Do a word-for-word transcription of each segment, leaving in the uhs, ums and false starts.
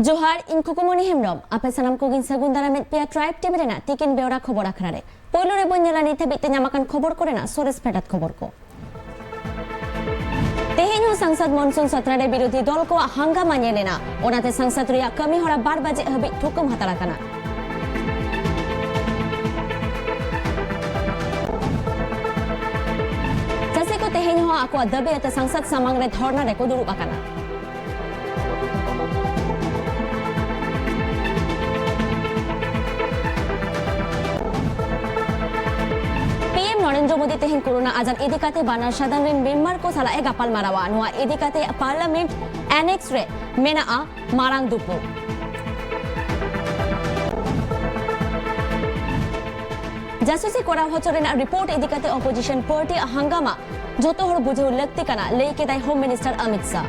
ᱡᱚᱦᱟᱨ, ᱤᱧ ᱠᱷᱩᱠᱩᱢᱚᱱᱤ ᱦᱮᱢᱵᱨᱚᱢ᱾ ᱟᱯᱮ ᱥᱟᱱᱟᱢ ᱠᱚᱜᱮᱧ ᱥᱟᱹᱜᱩᱱ ᱫᱟᱨᱟᱢᱮᱫ ᱯᱮᱭᱟ ᱴᱨᱟᱭᱤᱵᱽ ᱴᱤᱵᱷᱤ ᱨᱮᱱᱟᱜ ᱛᱤᱠᱤᱱ ᱵᱮᱣᱨᱟ ᱠᱷᱚᱵᱚᱨ ᱟᱠᱷᱲᱟ ᱨᱮ᱾ ᱯᱳᱭᱞᱳ ᱨᱮᱵᱚᱱ ᱧᱮᱞᱟ ᱱᱤᱛ ᱦᱟᱹᱵᱤᱡ ᱛᱮ ᱧᱟᱢ ᱟᱠᱟᱱ ᱠᱷᱚᱵᱚᱨ ᱠᱚᱨᱮᱱᱟᱜ ᱥᱚᱨᱮᱥ ᱯᱷᱮᱰᱟᱛ ᱠᱷᱚᱵᱚᱨ ᱠᱚ᱾ ᱛᱮᱦᱮᱧ ᱦᱚᱸ ᱥᱟᱝᱥᱟᱫ ᱢᱚᱱᱥᱩᱱ ᱥᱚᱛᱨᱟ ᱨᱮ ᱵᱤᱨᱳᱫᱷᱤ ᱫᱚᱞ ᱠᱚᱣᱟᱜ ᱦᱟᱝᱜᱟᱢᱟ ᱧᱮᱞ ᱮᱱᱟ᱾ ᱚᱱᱟᱛᱮ ᱥᱟᱝᱥᱟᱫ ᱨᱮᱭᱟᱜ ᱠᱟᱹᱢᱤ ᱦᱚᱨᱟ ᱵᱟᱨ ᱵᱟᱡᱮ ᱦᱟᱹᱵᱤᱡ ᱛᱷᱩᱠᱩᱢ ᱦᱟᱛᱟᱲ ᱟᱠᱟᱱᱟ᱾ ᱪᱟᱹᱥᱤ ᱠᱚ ᱛᱮᱦᱮᱧ ᱦᱚᱸ ᱟᱠᱚᱣᱟᱜ ᱫᱟᱹᱵᱤ ᱟᱛᱮ ᱥᱟᱝᱥᱟᱫ ᱥᱟᱢᱟᱝ ᱨᱮ ᱫᱷᱚᱨᱱᱟ ᱨᱮᱠᱚ ᱫᱩᱲᱩᱵ ᱟᱠᱟᱱᱟ᱾ ᱯᱤ ᱮᱢ ᱱᱚᱨᱮᱱᱫᱨᱚ ᱢᱳᱫᱤ ᱛᱮᱦᱮᱧ ᱠᱳᱨᱳᱱᱟ ᱟᱡᱟᱨ ᱤᱫᱤ ᱠᱟᱛᱮ ᱵᱟᱱᱟᱨ ᱥᱟᱫᱚᱢ ᱨᱮᱱ ᱢᱮᱢᱵᱟᱨ ᱠᱚ ᱥᱟᱞᱟᱜ ᱮ ᱜᱟᱯᱟᱞ ᱢᱟᱨᱟᱣᱟ᱾ ᱱᱚᱣᱟ ᱤᱫᱤ ᱠᱟᱛᱮ ᱯᱟᱨᱞᱟᱢᱮᱱᱴ ᱮᱱᱮᱠᱥ ᱨᱮ ᱢᱮᱱᱟᱜᱼᱟ ᱢᱟᱨᱟᱝ ᱫᱩᱯᱲᱩᱵ᱾ ᱡᱟᱥᱩᱥᱤ ᱠᱚᱨᱟᱣ ᱦᱚᱪᱚ ᱨᱮᱱᱟᱜ ᱨᱤᱯᱳᱨᱴ ᱤᱫᱤ ᱠᱟᱛᱮ ᱚᱯᱳᱡᱤᱥᱚᱱ ᱯᱟᱨᱴᱤ ᱦᱟᱝᱜᱟᱢᱟ ᱡᱷᱚᱛᱚ ᱦᱚᱲ ᱵᱩᱡᱷᱟᱹᱣ ᱞᱟᱹᱠᱛᱤ ᱠᱟᱱᱟ, ᱞᱟᱹᱭ ᱠᱮᱫᱟᱭ ᱦᱳᱢ ᱢᱤᱱᱤᱥᱴᱟᱨ ᱚᱢᱤᱛ ᱥᱟᱦ᱾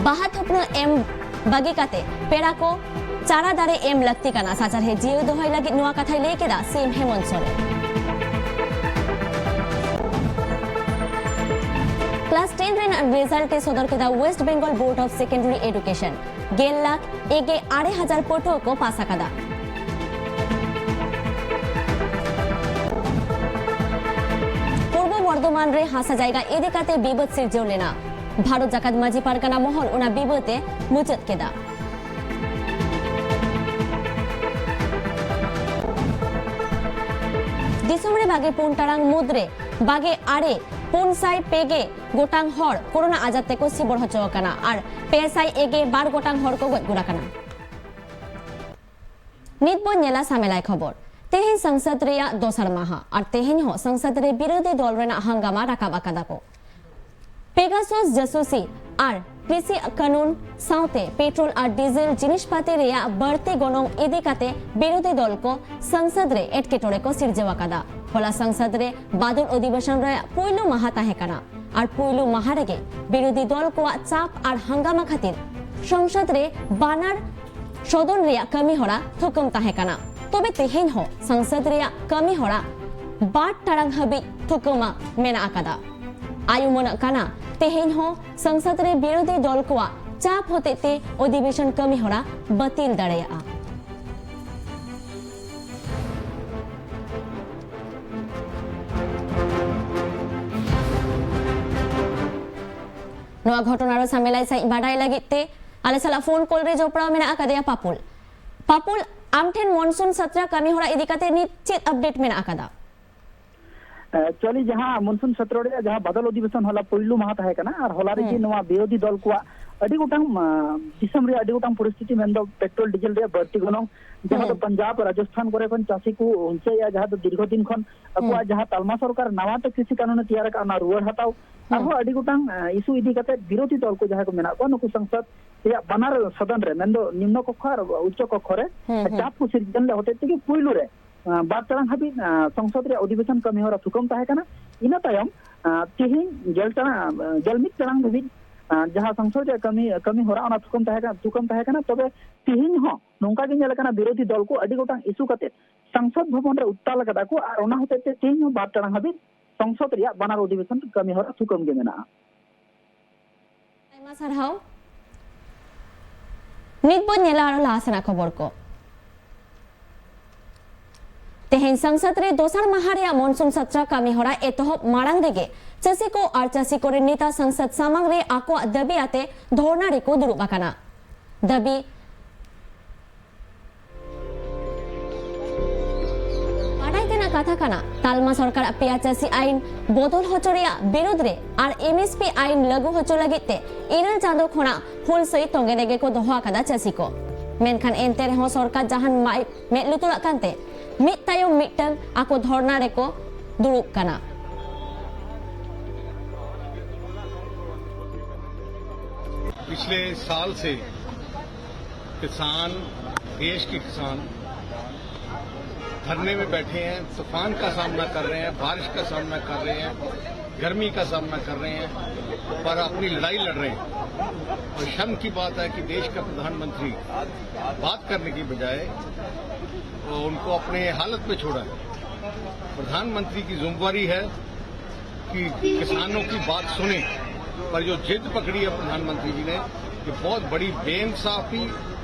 ᱵᱟᱦᱟ ᱛᱷᱩᱯᱱᱟᱹ ᱮᱢ ᱵᱟᱹᱜᱤ ᱠᱟᱛᱮ ᱯᱮᱲᱟ ᱠᱚ ᱪᱟᱨᱟ ᱫᱟᱨᱮ ᱮᱢ ᱞᱟᱹᱠᱛᱤ ᱠᱟᱱᱟ᱾ ᱥᱟᱪᱟᱨᱦᱮ ᱡᱤᱭᱟᱹᱲ ᱫᱚᱦᱚᱭ ᱞᱟᱹᱜᱤᱫ ᱱᱚᱣᱟ ᱠᱟᱛᱷᱟᱭ ᱞᱟᱹᱭ ᱠᱮᱫᱟ ᱥᱤ ᱮᱢ ᱦᱮᱢᱚᱱᱛ ᱥᱚᱨᱮᱱ᱾ ᱠᱞᱟᱥ ᱴᱮᱱ ᱨᱮᱱᱟᱜ ᱨᱮᱡᱟᱞᱴ ᱮ ᱥᱚᱫᱚᱨ ᱠᱮᱫᱟ West Bengal Board of Secondary Education᱾ ᱜᱮᱞ ᱞᱟᱠᱷ ᱮᱜᱮ ᱟᱨᱮ ᱦᱟᱡᱟᱨ ᱯᱟᱹᱴᱷᱩᱣᱟᱹ ᱠᱚ ᱯᱟᱥ ᱟᱠᱟᱫᱟ᱾ ᱯᱩᱨᱵᱚ ᱵᱚᱨᱫᱷᱚᱢᱟᱱ ᱨᱮ ᱦᱟᱥᱟ ᱡᱟᱭᱜᱟ ᱤᱫᱤ ᱠᱟᱛᱮ ᱵᱤᱵᱟᱹᱫ ᱥᱤᱨᱡᱟᱹᱣ ᱞᱮᱱᱟ᱾ ᱵᱷᱟᱨᱚᱛ ᱡᱟᱠᱟᱛ ᱢᱟᱹᱡᱷᱤ ᱯᱟᱨᱜᱟᱱᱟ ᱢᱚᱦᱚᱞ ᱚᱱᱟ ᱵᱤᱵᱟᱹᱫ ᱮ ᱢᱩᱪᱟᱹᱫ ᱠᱮᱫᱟ᱾ ᱫᱤᱥᱚᱢ ᱨᱮ ᱵᱟᱜᱮ ᱯᱩᱱ ᱴᱟᱲᱟᱝ ᱢᱩᱫᱽᱨᱮ ᱵᱟᱜᱮ ᱟᱨᱮ ᱯᱩᱱ ᱥᱟᱭ ᱯᱮ ᱜᱮ ᱜᱚᱴᱟᱝ ᱦᱚᱲ ᱠᱳᱨᱳᱱᱟ ᱟᱡᱟᱨ ᱛᱮᱠᱚ ᱥᱤᱵᱚᱨ ᱦᱚᱪᱚ ᱟᱠᱟᱱᱟ ᱟᱨ ᱯᱮ ᱥᱟᱭ ᱮᱜᱮ ᱵᱟᱨ ᱜᱚᱴᱟᱝ ᱦᱚᱲ ᱠᱚ ᱜᱚᱡ ᱜᱩᱨ ᱟᱠᱟᱱᱟ᱾ ᱱᱤᱛ ᱵᱚᱱ ᱧᱮᱞᱟ ᱥᱟᱢᱮᱞᱟᱭ ᱠᱷᱚᱵᱚᱨ᱾ ᱛᱮᱦᱮᱧ ᱥᱚᱝᱥᱚᱫ ᱨᱮᱭᱟᱜ ᱫᱚᱥᱟᱨ ᱢᱟᱦᱟ ᱟᱨ ᱛᱮᱦᱮᱧ ᱦᱚᱸ ᱥᱚᱝᱥᱚᱫ ᱨᱮ ᱵᱤᱨᱳᱫᱷᱤ ᱫᱚᱞ ᱨᱮᱱᱟᱜ ᱦᱟᱝᱜᱟᱢᱟ ᱨᱟᱠᱟᱵ ᱟᱠᱟᱫᱟ ᱠᱚ᱾ ᱯᱮᱜᱟᱥᱚᱥ ᱡᱟᱹᱥᱩᱥᱤ ᱟᱨ ᱠᱨᱤᱥᱤ ᱠᱟᱹᱱᱩᱱ ᱥᱟᱶᱛᱮ ᱯᱮᱴᱨᱳᱞ ᱟᱨ ᱰᱤᱡᱮᱞ ᱡᱤᱱᱤᱥᱯᱟᱹᱛᱤ ᱨᱮᱭᱟᱜ ᱵᱟᱹᱲᱛᱤ ᱜᱚᱱᱚᱝ ᱤᱫᱤ ᱠᱟᱛᱮ ᱵᱤᱨᱳᱫᱷᱤ ᱫᱚᱞ ᱠᱚ ᱥᱚᱝᱥᱚᱫ ᱨᱮ ᱮᱴᱠᱮᱴᱚᱬᱮ ᱠᱚ ᱥᱤᱨᱡᱟᱹᱣ ᱟᱠᱟᱫᱟ᱾ ᱦᱚᱞᱟ ᱥᱚᱝᱥᱚᱫ ᱨᱮ ᱵᱟᱫᱚᱞ ᱚᱫᱷᱤᱵᱮᱥᱚᱱ ᱨᱮᱭᱟᱜ ᱯᱩᱭᱞᱩ ᱢᱟᱦᱟ ᱛᱟᱦᱮᱸ ᱠᱟᱱᱟ ᱟᱨ ᱯᱩᱭᱞᱩ ᱢᱟᱦᱟ ᱨᱮᱜᱮ ᱵᱤᱨᱳᱫᱷᱤ ᱫᱚᱞ ᱠᱚᱣᱟᱜ ᱪᱟᱯ ᱟᱨ ᱦᱟᱝᱜᱟᱢᱟ ᱠᱷᱟᱹᱛᱤᱨ ᱥᱚᱝᱥᱚᱫ ᱨᱮ ᱵᱟᱱᱟᱨ ᱥᱚᱫᱚᱱ ᱨᱮᱭᱟᱜ ᱠᱟᱹᱢᱤ ᱦᱚᱨᱟ ᱛᱷᱩᱠᱩᱢ ᱛᱟᱦᱮᱸ ᱠᱟᱱᱟ᱾ ᱛᱚᱵᱮ ᱛᱮᱦᱮᱧ ᱦᱚᱸ ᱥᱚᱝᱥᱚᱫ ᱨᱮᱭᱟᱜ ᱠᱟᱹᱢᱤ ᱦᱚᱨᱟ ᱵᱟᱨ ᱴᱟᱲᱟᱝ ᱦᱟᱹᱵᱤᱡ ᱛᱷᱩᱠᱩᱢᱟ ᱢᱮᱱᱟᱜ ᱟᱠᱟᱫᱟ᱾ ᱟᱭ ᱩᱢᱟᱹᱱᱚᱜ ᱠᱟᱱᱟ, ᱛᱮᱦᱮᱧ ᱦᱚᱸ ᱥᱚᱝᱥᱚᱫ ᱨᱮ ᱵᱤᱨᱳᱫᱷᱤ ᱫᱚᱞ ᱠᱚᱣᱟᱜ ᱪᱟᱯ ᱦᱚᱛᱮᱡ ᱛᱮ ᱚᱫᱷᱤᱵᱮᱥᱚᱱ ᱠᱟᱹᱢᱤ ᱦᱚᱨᱟ ᱵᱟᱹᱛᱤᱞ ᱫᱟᱲᱮᱭᱟᱜᱼᱟ᱾ ᱱᱚᱣᱟ ᱜᱷᱚᱴᱚᱱᱟ ᱨᱮ ᱥᱟᱢᱮᱞᱟᱭ ᱥᱟᱹᱦᱤᱡ ᱵᱟᱰᱟᱭ ᱞᱟᱹᱜᱤᱫ ᱛᱮ ᱟᱞᱮ ᱥᱟᱞᱟᱜ ᱯᱷᱳᱱ ᱠᱚᱞ ᱨᱮ ᱡᱚᱯᱲᱟᱣ ᱢᱮᱱᱟᱜ ᱟᱠᱟᱫᱮᱭᱟ ᱯᱟᱯᱩᱞ᱾ ᱯᱟᱯᱩᱞ, ᱟᱢ ᱴᱷᱮᱱ ᱢᱚᱱᱥᱩᱱ ᱥᱟᱛᱨᱟ ᱠᱟᱹᱢᱤ ᱦᱚᱨᱟ ᱤᱫᱤ ᱠᱟᱛᱮ ᱱᱤᱛ ᱪᱮᱫ ᱟᱯᱰᱮᱴ ᱢᱮᱱᱟᱜ ᱟᱠᱟᱫᱟ? ᱮᱠᱪᱩᱭᱟᱞᱤ ᱡᱟᱦᱟᱸ ᱢᱚᱱᱥᱩᱱ ᱥᱚᱛᱨᱚ ᱨᱮᱭᱟᱜ ᱡᱟᱦᱟᱸ ᱵᱟᱫᱟᱞ ᱚᱫᱷᱤᱵᱮᱥᱚᱱ ᱦᱚᱞᱟ ᱯᱩᱭᱞᱩ ᱢᱟᱦᱟ ᱛᱟᱦᱮᱸ ᱠᱟᱱᱟ, ᱟᱨ ᱦᱚᱞᱟ ᱨᱮᱜᱮ ᱦᱩᱸ᱾ ᱱᱚᱣᱟ ᱵᱤᱨᱳᱫᱷᱤ ᱫᱚᱞ ᱠᱚᱣᱟᱜ ᱟᱹᱰᱤ ᱜᱚᱴᱟᱝ, ᱟ, ᱫᱤᱥᱚᱢ ᱨᱮᱭᱟᱜ ᱟᱹᱰᱤ ᱜᱚᱴᱟᱝ ᱯᱚᱨᱤᱥᱛᱷᱤᱛᱤ, ᱢᱮᱱᱫᱚ ᱯᱮᱴᱨᱳᱞ ᱰᱤᱡᱮᱞ ᱨᱮᱭᱟᱜ ᱵᱟᱹᱲᱛᱤ ᱜᱚᱱᱚᱝ, ᱡᱟᱦᱟᱸ ᱫᱚ ᱦᱩᱸ᱾ ᱯᱟᱧᱡᱟᱵᱽ ᱨᱟᱡᱚᱥᱛᱷᱟᱱ ᱠᱚᱨᱮ ᱠᱷᱚᱱ ᱪᱟᱹᱥᱤ ᱠᱚ ᱦᱚᱪᱚᱭᱮᱫᱼᱟ, ᱡᱟᱦᱟᱸ ᱫᱚ ᱫᱤᱨᱜᱷᱚ ᱫᱤᱱ ᱠᱷᱚᱱ ᱟᱠᱚᱣᱟᱜ ᱦᱩᱸ᱾ ᱡᱟᱦᱟᱸ ᱛᱟᱞᱢᱟ ᱥᱚᱨᱠᱟᱨ ᱱᱟᱣᱟ ᱛᱮ ᱠᱨᱤᱥᱤ ᱠᱟᱹᱱᱩᱱ ᱮ ᱛᱮᱭᱟᱨ ᱟᱠᱟᱫ, ᱚᱱᱟ ᱨᱩᱣᱟᱹᱲ ᱦᱟᱛᱟᱣ, ᱦᱩᱸ᱾ ᱟᱨᱦᱚᱸ ᱟᱹᱰᱤ ᱜᱚᱴᱟᱝ, ᱟ, ᱤᱥᱩ ᱤᱫᱤ ᱠᱟᱛᱮ ᱵᱤᱨᱳᱫᱷᱤ ᱫᱚᱞ ᱠᱚ ᱡᱟᱦᱟᱸᱭ ᱠᱚ ᱢᱮᱱᱟᱜ ᱠᱚᱣᱟ, ᱱᱩᱠᱩ ᱥᱚᱝᱥᱚᱫ ᱨᱮᱭᱟᱜ ᱵᱟᱱᱟᱨ ᱥᱚᱫᱚᱱ ᱨᱮ, ᱢᱮᱱᱫᱚ ᱱᱤᱢᱱᱚ ᱠᱚᱠᱠᱷᱚ ᱟᱨ ᱩᱪᱪᱚ ᱠᱚᱠᱠᱷᱚ ᱨᱮ ᱦᱩᱸ, ᱦᱩᱸ᱾ ᱪᱟᱯ ᱠᱚ ᱥᱤᱨᱡᱚᱱ ᱞᱮᱫ ᱦᱚᱛᱮᱡ ᱛᱮᱜᱮ ᱯᱩᱭᱞᱩ ᱨᱮ ᱟᱸ, ᱵᱟᱨ ᱴᱟᱲᱟᱝ ᱦᱟᱹᱵᱤᱡ, ᱟᱸ, ᱥᱚᱝᱥᱚᱫ ᱨᱮᱭᱟᱜ ᱚᱫᱷᱤᱵᱮᱥᱚᱱ ᱠᱟᱹᱢᱤ ᱦᱚᱨᱟ ᱛᱷᱩᱠᱟᱹᱢ ᱛᱟᱦᱮᱸ ᱠᱟᱱᱟ᱾ ᱤᱱᱟᱹ ᱛᱟᱭᱚᱢ, ᱟᱸ, ᱛᱮᱦᱮᱧ ᱜᱮᱞ ᱴᱟᱲᱟᱝ, ᱟᱸ, ᱜᱮᱞ ᱢᱤᱫ ᱴᱟᱲᱟᱝ ᱫᱷᱟᱹᱵᱤᱡ, ᱟᱸ, ᱡᱟᱦᱟᱸ ᱥᱚᱝᱥᱚᱫ ᱨᱮᱭᱟᱜ ᱠᱟᱹᱢᱤ, ᱠᱟᱹᱢᱤ ᱦᱚᱨᱟ, ᱚᱱᱟ ᱛᱷᱩᱠᱟᱹᱢ ᱛᱟᱦᱮᱸ ᱠᱟᱱᱟ, ᱛᱷᱩᱠᱟᱹᱢ ᱛᱟᱦᱮᱸ ᱠᱟᱱᱟ᱾ ᱛᱚᱵᱮ ᱛᱮᱦᱮᱧ ᱦᱚᱸ ᱱᱚᱝᱠᱟ ᱜᱮ ᱧᱮᱞ ᱟᱠᱟᱱᱟ, ᱵᱤᱨᱳᱫᱷᱤ ᱫᱚᱞ ᱠᱚ ᱟᱹᱰᱤ ᱜᱚᱴᱟᱝ ᱤᱥᱩ ᱠᱟᱛᱮ ᱥᱚᱝᱥᱚᱫ ᱵᱷᱚᱵᱚᱱ ᱨᱮ ᱩᱛᱛᱟᱞ ᱟᱠᱟᱫᱟ ᱠᱚ, ᱟᱨ ᱚᱱᱟ ᱦᱚᱛᱮᱡ ᱛᱮ ᱛᱮᱦᱮᱧ ᱦᱚᱸ ᱵᱟᱨ ᱴᱟᱲᱟᱝ ᱦᱟᱹᱵᱤᱡ ᱥᱚᱝᱥᱚᱫ ᱨᱮᱭᱟᱜ ᱵᱟᱱᱟᱨ ᱚᱫᱷᱤᱵᱮᱥᱚᱱ ᱠᱟᱹᱢᱤ ᱦᱚᱨᱟ ᱛᱷᱩᱠᱟᱹᱢ ᱜᱮ ᱢᱮᱱᱟᱜᱼᱟ᱾ ᱟᱭᱢᱟ ᱥᱟᱨᱦᱟᱣ᱾ ᱱᱤᱛ ᱵᱚᱱ ᱧᱮᱞᱟ ᱟᱨᱚ ᱞᱟᱦᱟ ᱥᱮᱱᱟᱜ ᱠᱷᱚᱵᱚᱨ ᱠᱚ᱾ ᱛᱮᱦᱮᱧ ᱥᱚᱝᱥᱚᱫ ᱨᱮ ᱫᱚᱥᱟᱨ ᱢᱟᱦᱟ ᱨᱮᱭᱟᱜ ᱢᱚᱱᱥᱩᱱ ᱥᱚᱛᱨᱚ ᱠᱟᱹᱢᱤ ᱦᱚᱨᱟ ᱮᱛᱚᱦᱚᱵ ᱢᱟᱲᱟᱝ ᱨᱮᱜᱮ ᱪᱟᱹᱥᱤ ᱠᱚ ᱟᱨ ᱪᱟᱹᱥᱤ ᱠᱚᱨᱮᱱ ᱱᱮᱛᱟ ᱥᱚᱝᱥᱚᱫ ᱥᱟᱢᱟᱝ ᱨᱮ ᱟᱠᱚᱣᱟᱜ ᱫᱟᱹᱵᱤ ᱟᱛᱮ ᱫᱷᱚᱨᱱᱟ ᱨᱮᱠᱚ ᱫᱩᱲᱩᱵ ᱟᱠᱟᱱᱟ᱾ ᱫᱟᱹᱵᱤ ᱵᱟᱰᱟᱭ ᱛᱮᱱᱟᱜ ᱠᱟᱛᱷᱟ ᱠᱟᱱᱟ, ᱛᱟᱞᱢᱟ ᱥᱚᱨᱠᱟᱨᱟᱜ ᱯᱮᱭᱟ ᱪᱟᱹᱥᱤ ᱟᱭᱤᱱ ᱵᱚᱫᱚᱞ ᱦᱚᱪᱚ ᱨᱮᱭᱟᱜ ᱵᱤᱨᱩᱫᱽ ᱨᱮ ᱟᱨ ᱮᱢ ᱮᱥ ᱯᱤ ᱟᱭᱤᱱ ᱞᱟᱹᱜᱩ ᱦᱚᱪᱚ ᱞᱟᱹᱜᱤᱫ ᱛᱮ ᱤᱨᱟᱹᱞ ᱪᱟᱸᱫᱚ ᱠᱷᱚᱱᱟᱜ ᱦᱩᱞᱥᱟᱹᱭ ᱛᱚᱸᱜᱮ ᱨᱮᱜᱮ ᱠᱚ ᱫᱚᱦᱚ ᱟᱠᱟᱫᱟ ᱪᱟᱹᱥᱤ ᱠᱚ᱾ ᱢᱮᱱᱠᱷᱟᱱ ᱮᱱᱛᱮ ᱨᱮᱦᱚᱸ ᱥᱚᱨᱠᱟᱨ ᱡᱟᱦᱟᱱ ᱵᱟᱭ ᱢᱮᱫ ᱞᱩᱛᱩᱨᱟᱜ ᱠᱟᱱᱛᱮ ᱢᱤᱫ ᱛᱟᱭᱚᱢ ᱢᱤᱫᱴᱟᱝ ᱟᱠᱚ ᱫᱷᱚᱨᱱᱟ ᱨᱮᱠᱚ ᱫᱩᱲᱩᱵ ᱠᱟᱱᱟ᱾ पिछले साल से किसान, देश के किसान धरने में बैठे हैं, तूफान का सामना कर रहे हैं, बारिश का सामना कर रहे हैं, गर्मी का सामना कर रहे हैं, पर अपनी लड़ाई लड़ रहे हैं। और शर्म की बात है कि देश का प्रधानमंत्री बात करने की बजाय उनको अपने हालत पे छोड़ा है। प्रधानमंत्री की जिम्मेवारी है कि किसानों की बात सुने, पर जो जिद पकड़ी है प्रधानमंत्री जी ने, ये बहुत बड़ी बेइंसाफी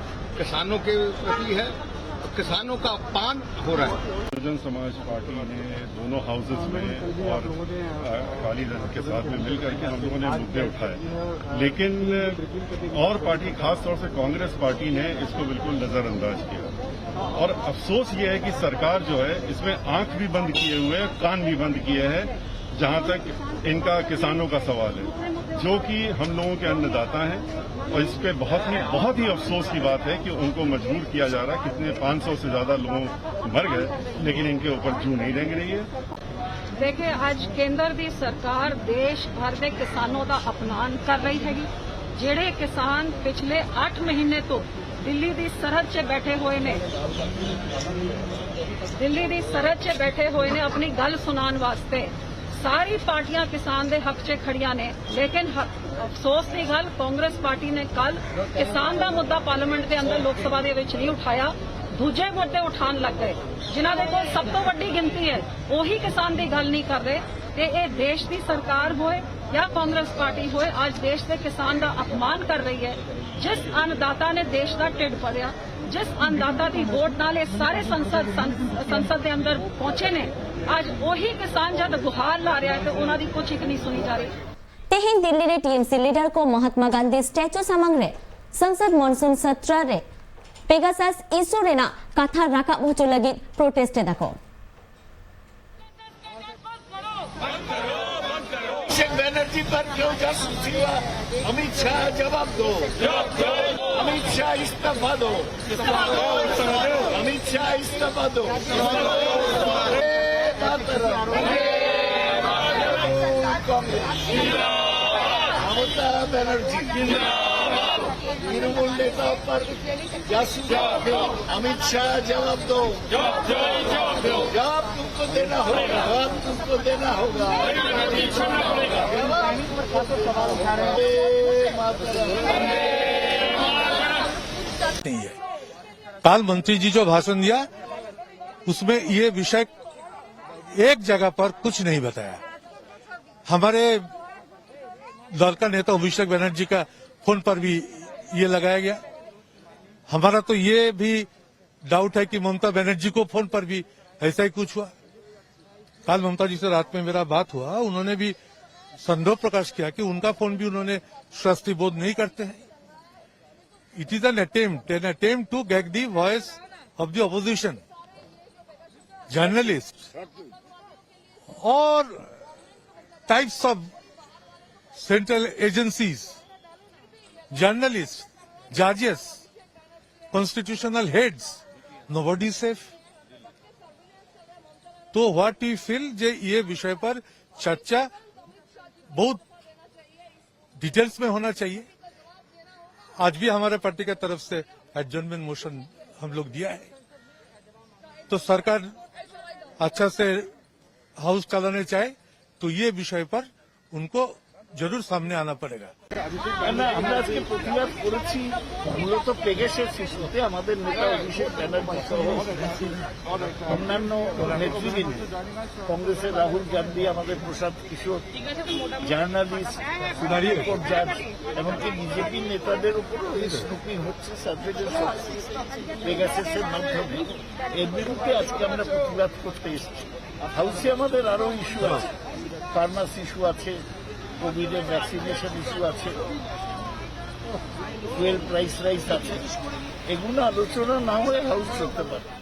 किसानों के प्रति है, किसानों का अपमान हो रहा है। बहुजन समाज पार्टी ने दोनों हाउसेज में और अ, अकाली दल के साथ में मिल करके हम लोगों ने मुद्दे उठाए, लेकिन और पार्टी, खास तौर से कांग्रेस पार्टी ने इसको बिल्कुल नजरअंदाज किया। और अफसोस ये है कि सरकार जो है, इसमें आंख भी बंद किए हुए है, कान भी बंद किए हैं, जहां तक इनका किसानों का सवाल है, जो कि हम लोगों के अन्नदाता हैं। और इस पे बहुत ही, बहुत ही अफसोस की बात है कि उनको मजबूर किया जा रहा है। कितने, पाँच सौ से ज्यादा लोग मर गए, लेकिन इनके ऊपर जू नहीं रेंग रही है। ਦੇਖੇ, ਅੱਜ ਕੇਂਦਰ ਦੀ ਸਰਕਾਰ ਦੇਸ਼ ਭਰ ਦੇ ਕਿਸਾਨਾਂ ਦਾ ਅਪਮਾਨ ਕਰ ਰਹੀ ਹੈਗੀ। ਜਿਹੜੇ ਕਿਸਾਨ ਪਿਛਲੇ ਅੱਠ ਮਹੀਨੇ ਤੋਂ ਦਿੱਲੀ ਦੀ ਸਰਹੱਦ 'ਚ ਬੈਠੇ ਹੋਏ ਨੇ, ਦਿੱਲੀ ਦੀ ਸਰਹੱਦ 'ਚ ਬੈਠੇ ਹੋਏ ਨੇ ਆਪਣੀ ਗੱਲ ਸੁਣਾਉਣ ਵਾਸਤੇ, ਸਾਰੀ ਪਾਰਟੀਆਂ ਕਿਸਾਨ ਦੇ ਹੱਕ 'ਚ ਖੜੀਆਂ ਨੇ। ਲੇਕਿਨ ਹ- ਅਫਸੋਸ ਦੀ ਗੱਲ, ਕਾਂਗਰਸ ਪਾਰਟੀ ਨੇ ਕੱਲ ਕਿਸਾਨ ਦਾ ਮੁੱਦਾ ਪਾਰਲੀਮੈਂਟ ਦੇ ਅੰਦਰ, ਲੋਕ ਸਭਾ ਦੇ ਵਿੱਚ ਨਹੀਂ ਉਠਾਇਆ, ਦੂਜੇ ਮੁੱਦੇ ਉਠਾਉਣ ਲੱਗ ਗਏ। ਜਿਨ੍ਹਾਂ ਦੇ ਕੋਲ ਸਭ ਤੋਂ ਵੱਡੀ ਗਿਣਤੀ ਹੈ, ਉਹੀ ਕਿਸਾਨ ਦੀ ਗੱਲ ਨਹੀਂ ਕਰ ਰਹੇ। ਤੇ ਇਹ ਦੇਸ਼ ਦੀ ਸਰਕਾਰ ਹੋਏ ਜਾਂ ਕਾਂਗਰਸ ਪਾਰਟੀ ਹੋਏ, ਅੱਜ ਦੇਸ਼ ਦੇ ਕਿਸਾਨ ਦਾ ਅਪਮਾਨ ਕਰ ਰਹੀ ਹੈ। ਜਿਸ ਅੰਨਦਾਤਾ ਨੇ ਦੇਸ਼ ਦਾ ਢਿੱਡ ਭਰਿਆ, ਜਿਸ ਅੰਨਦਾਤਾ ਦੀ ਵੋਟ ਨਾਲ ਇਹ ਸਾਰੇ ਸੰਸਦ, ਸੰ- ਸੰਸਦ ਦੇ ਅੰਦਰ ਪਹੁੰਚੇ ਨੇ, ਅੱਜ ਉਹੀ ਕਿਸਾਨ ਜਦ ਗੁਹਾਰ ਲਾ ਰਿਹਾ ਹੈ ਤੇ ਉਹਨਾਂ ਦੀ ਕੁਛ ਇੱਕ ਨਹੀਂ ਸੁਣੀ ਜਾ ਰਹੀ। ᱛᱮᱦᱮᱧ ᱫᱤᱞᱞᱤ ᱨᱮ ᱴᱤᱮᱢᱥᱤ ᱞᱤᱰᱟᱨ ᱠᱚ ᱢᱚᱦᱟᱛᱢᱟ ᱜᱟᱱᱫᱷᱤ ᱥᱴᱮᱪᱩ ᱥᱟᱢᱟᱝ ᱨᱮ ᱥᱚᱝᱥᱚᱫ ᱢᱚᱱᱥᱩᱱ ᱥᱚᱛᱨᱚ ᱨᱮ ᱯᱮᱜᱟᱥᱟᱥ ᱤᱥᱩ ᱨᱮᱱᱟᱜ ᱠᱟᱛᱷᱟ ᱨᱟᱠᱟᱵ ᱦᱚᱪᱚ ᱞᱟᱹᱜᱤᱫ ᱯᱨᱚᱴᱮᱥᱴ ᱮᱫᱟ ᱠᱚ᱾ अभिषेक बनर्जी पर क्यों जासूसी हुआ? अमित शाह जवाब दो। अमित शाह इस्तीफा दो। अमित शाह इस्तीफा दो। वंदे मातरम। कांग्रेस। ममता बनर्जी। तृणमूल नेता पर जासूस। अमित शाह जवाब दो। जवाब तुमको देना होगा। जवाब तुमको देना होगा। वंदे मातरम। नहीं है। काल मंत्री जी जो भाषण दिया, उसमें ये विषय एक जगह पर कुछ नहीं बताया। हमारे दल का नेता अभिषेक बनर्जी का फोन पर भी ये लगाया गया। हमारा तो ये भी डाउट है कि ममता बनर्जी को फोन पर भी ऐसा ही कुछ हुआ। कल ममता जी से रात में मेरा बात हुआ, उन्होंने भी संदेह प्रकाश किया कि उनका फोन भी उन्होंने स्वस्ति बोध नहीं करते हैं। It is an attempt, an attempt to get the voice of the opposition, journalist, all types of central agencies, journalists, judges, constitutional heads, nobody is safe. तो व्हाट यू फील, जे ये विषय पर चर्चा बहुत डिटेल्स में होना चाहिए। आज भी हमारे पार्टी की तरफ से एडजर्नमेंट मोशन हम लोग दिया है। तो सरकार अच्छा से हाउस चलाने चाहे तो ये विषय पर उनको जरूर सामने आना पड़ेगा। না, আমরা আজকে প্রতিবাদ করেছি মূলত পেগাসাস ইস্যুতে। আমাদের নেতা অভিষেক ব্যানার্জি সহ অন্যান্য নেতৃবৃন্দ, কংগ্রেসের রাহুল গান্ধী, আমাদের Prashant Kishor, journalist, supreme court জাজ, এমনকি বিজেপি নেতাদের উপরও এই স্নুপিং হচ্ছে সার্ভেলেন্স, পেগাসাসের মাধ্যমে। এর বিরুদ্ধে আজকে আমরা প্রতিবাদ করতে এসেছি। হাউসে আমাদের আরো ইস্যু আছে, ফার্মাসি ইস্যু আছে, কোভিড এর ভ্যাকসিনেশন ইস্যু আছে, ফুয়েল প্রাইস রাইজ আছে। এগুলো আলোচনা না হয়ে হাউস চলতে পারে না।